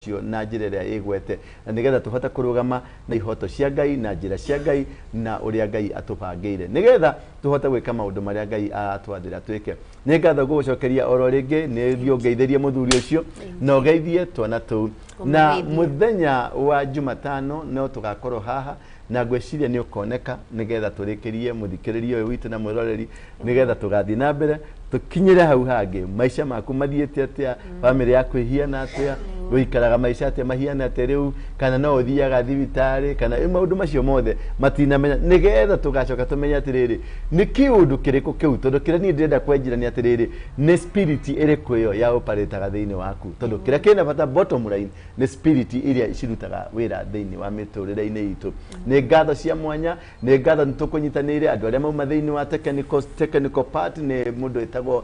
cio na njĩra ĩrĩa ĩgwete, na nĩgetha tũhote kũrũgama na ihoto cia Ngai na njĩra cia Ngai na ũrĩa Ngai atũbangĩire, nĩgetha tũhote gwĩka maũndũ marĩa Ngai aratwathĩra twĩke. Nĩ ngatho ngũgũcokeria oro rĩngĩ, nĩ thiĩ ũngeithĩrie mũthuri ũcio na ũgeithie twana tũu, na Ũmũgeithie. Mũthenya wa Jumatano no tũgakorwo haha, na ngwĩciria nĩ ũkoneka nĩgetha tũrĩkĩrie mũthikĩrĩria ũyũ witũ na mwĩroreri, nĩgetha tũgathiĩ na mbere tũkinyĩre hau hangĩ, maica maku mathiĩte atĩa, bamĩrĩ yaku ĩhiana atĩa. Ũikaraga maica atĩa, mahiana atĩa rĩu, kana no ũthiaga thibitarĩ, kana maũndũ macio mothe matinamenya, nĩgetha tũgacoka tũmenye atĩrĩrĩ, nĩ kĩũndũ kĩrĩkũ kĩu, tondũ kĩrĩa niĩ ndĩrenda kwenjira nĩ atĩrĩrĩ, nĩ spirit ĩrĩkũ ĩyo ya operataga thĩinĩ waku, tondũ kĩrĩa kĩna bata, bottom line, nĩ spirit iria cirutaga wĩra thĩinĩ wa mĩtũrĩre-inĩ itũ. Nĩ ngatho cia mwanya, nĩ ngatho nĩ tũkũnyitanĩire andũ arĩa mauma thĩinĩ wa technical part, nĩ mũndũ wĩtagwo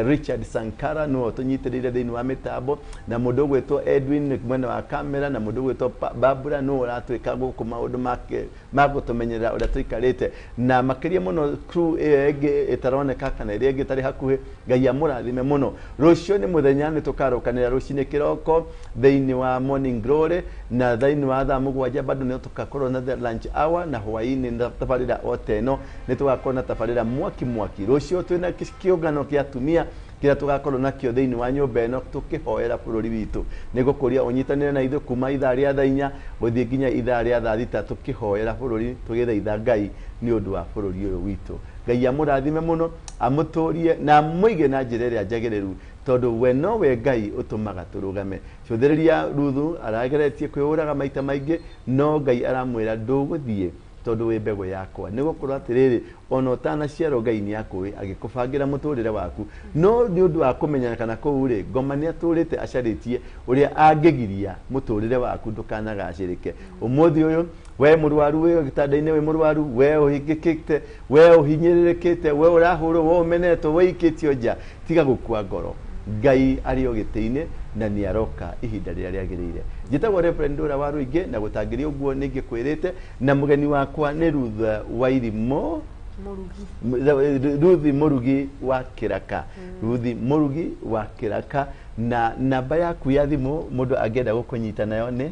Richard Sankara nĩwe ũtũnyitĩrĩire thĩinĩ wa mĩtambo, na mũndũ ũgwĩtwo Edwin nĩ mwena wa kamera, na mũndũ ũgwĩtwo Barbara nĩwe ũratwĩka gũkũ maũndũ make ma gũtũmenyerera ũrĩa tũikarĩte, na makĩria mũno crew ĩyo ĩngĩ ĩtaroneka kana ĩrĩa ĩngĩ ĩtarĩ hakuhĩ. Ngai amũrathime mũno. Rũciũ nĩ mũthenya, nĩ tũkarũkanĩra rũcinĩ kĩroko thĩinĩ wa Morning Glory, na thĩinĩ wa thaa 7 bado nĩ tũgakorwo na the lunch hour, na hwaĩ-inĩ na tabarĩra o ta ĩno nĩ tũgakorwo na tabarĩra mwaki mwaki. Rũciũ twĩna kĩũngano kĩa atumia kĩrĩa tũgakorwo nakĩo thĩinĩ wa nyũmba ĩno tũkĩhoera bũrũri witũ. Nĩ ngũkũria ũnyitanĩre na ithuĩ kuma ithaa rĩa thaa 4 gũthiĩ nginya ithaa rĩa thaa 6, tũkĩhoera bũrũri, tũgĩthaitha Ngai nĩ ũndũ wa bũrũri ũyũ witũ. Ngai amũrathime mũno, amũtũrie na amũige na njĩra ĩrĩa njagĩrĩru, tondũ we nowe Ngai ũtũmaga tũrũgame. Cũthĩrĩria Ruthu arageretie kwĩyũraga maita maingĩ, no Ngai aramwĩra ndũgũthiĩ tondũ wĩ mbegũ yakwa, nĩ gũkorwo atĩrĩrĩ, ona ũtanaciarwo Ngai nĩ akũĩ agĩkũbangĩra mũtũrĩre waku. No nĩ ũndũ wa kũmenyana kana kũu rĩ, ngoma nĩ atũrĩte acarĩtie ũrĩa angĩgiria mũtũrĩre waku ndũkanagacĩrĩke. Ũmũthĩ ũyũ we mũrwaru wĩ gĩtanda-inĩ, wĩ mũrwaru, we ũhingĩkĩte, we ũhinyĩrĩrĩkĩte, we ũrahũrwo, we ũmenetwo, we ũikĩtio nja, tiga gũkua ngoro. Ngai arĩ o gĩtĩ-inĩ na nĩ aroka ihinda rĩrĩa rĩagĩrĩire. Njĩtagwo Reverend Ndũra wa Rũingĩ, na gũtangĩria ũguo nĩ ingĩkwĩrĩte, na mũgeni wakwa nĩ Ruth Wairimũ Mũrugi. Ruth Mũrugi wa Kĩraka. Ruth Mũrugi wa Kĩraka, na namba yaku ya thimũ mũndũ angĩenda gũkũnyita nayo nĩ?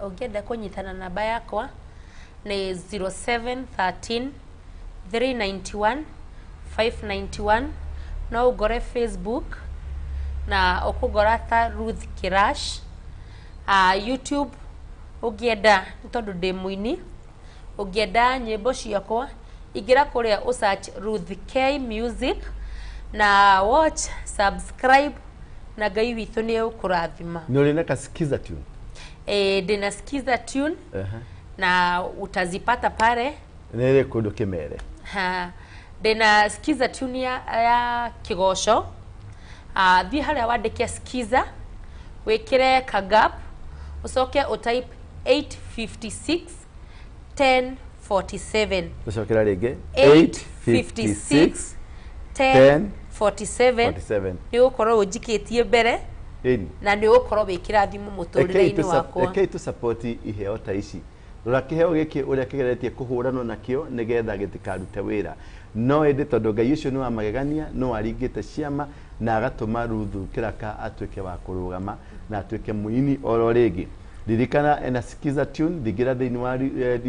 Ũngĩenda kũnyita na namba yakwa nĩ 0713 391 591. No ũngore Facebook na ũkũngora ta Ruth Kirash. YouTube ũngĩenda, nĩ tondũ ndĩ mũini, ũngĩenda nyĩmbo ciakwa, ingĩra kũrĩa ũsearch Ruth K Music na watch, subscribe, na Ngai witũ nĩ ũkũrathima. Nĩ ũrĩ na kasikiza tune? Ndĩna Skiza tune na utazipata pale. Nĩ ĩrĩ kũndũ kĩmere? Ha, ndĩna Skiza tune ya kĩgoco. Thiĩ harĩa wandĩke Skiza, wĩkĩre kagap, ũcoke ũtype 856 1047. Gũcokera rĩngĩ. 856 1047. 47. Nĩ ũgũkorwo ũnjikĩtie mbere Ĩni. na nĩ ũgũkorwo wĩ kĩrathimo mũtũrĩre-inĩ wakwa. Rekei tũsapoti iheo ta ici. Rora kĩheo gĩkĩ ũrĩa kĩgeretie kũhũranwo nakĩo nĩgetha gĩtikarute wĩra, no ĩndĩ tondũ Ngai ũcio nĩ wa magegania, no aringĩte ciama na agatũma Ruthu Kĩraka atuĩke wa kũrũgama na atuĩke mũini oro rĩngĩ. Ririkana ena Skiza tune, thingĩra thĩinĩ wa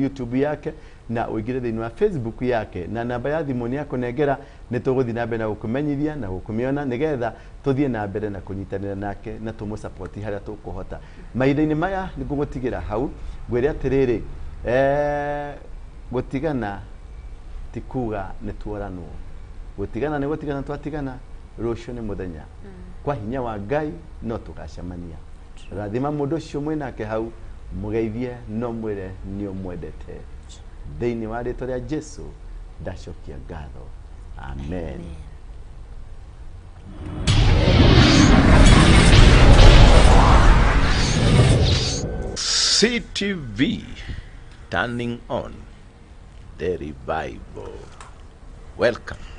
YouTube yake na ũingĩre thĩinĩ wa Facebook yake, na namba ya thimũ nĩ akũnengera, nĩ tũgũthiĩ na mbere na gũkũmenyithia na gũkũmĩona nĩgetha tũthiĩ na mbere na kũnyitanĩra nake na tũmũsapoti harĩa tũkũhota. Mahinda-inĩ maya nĩ ngũgũtigĩra hau, ngwĩre atĩrĩrĩ, gũtigana ti kuga nĩ tuoranwo, gũtigana nĩ gũtigana, twatigana rũciũ nĩ mũthenya, kwa hinya wa Ngai no tũgacemania. Rathima mũndũ ũcio mwĩnake hau, mũgeithie, no mwĩre nĩ ũmwendete. Thĩinĩ wa rĩtwa rĩa Jesu ndacokia ngatho, amen. CTV, turning on the revival. Welcome.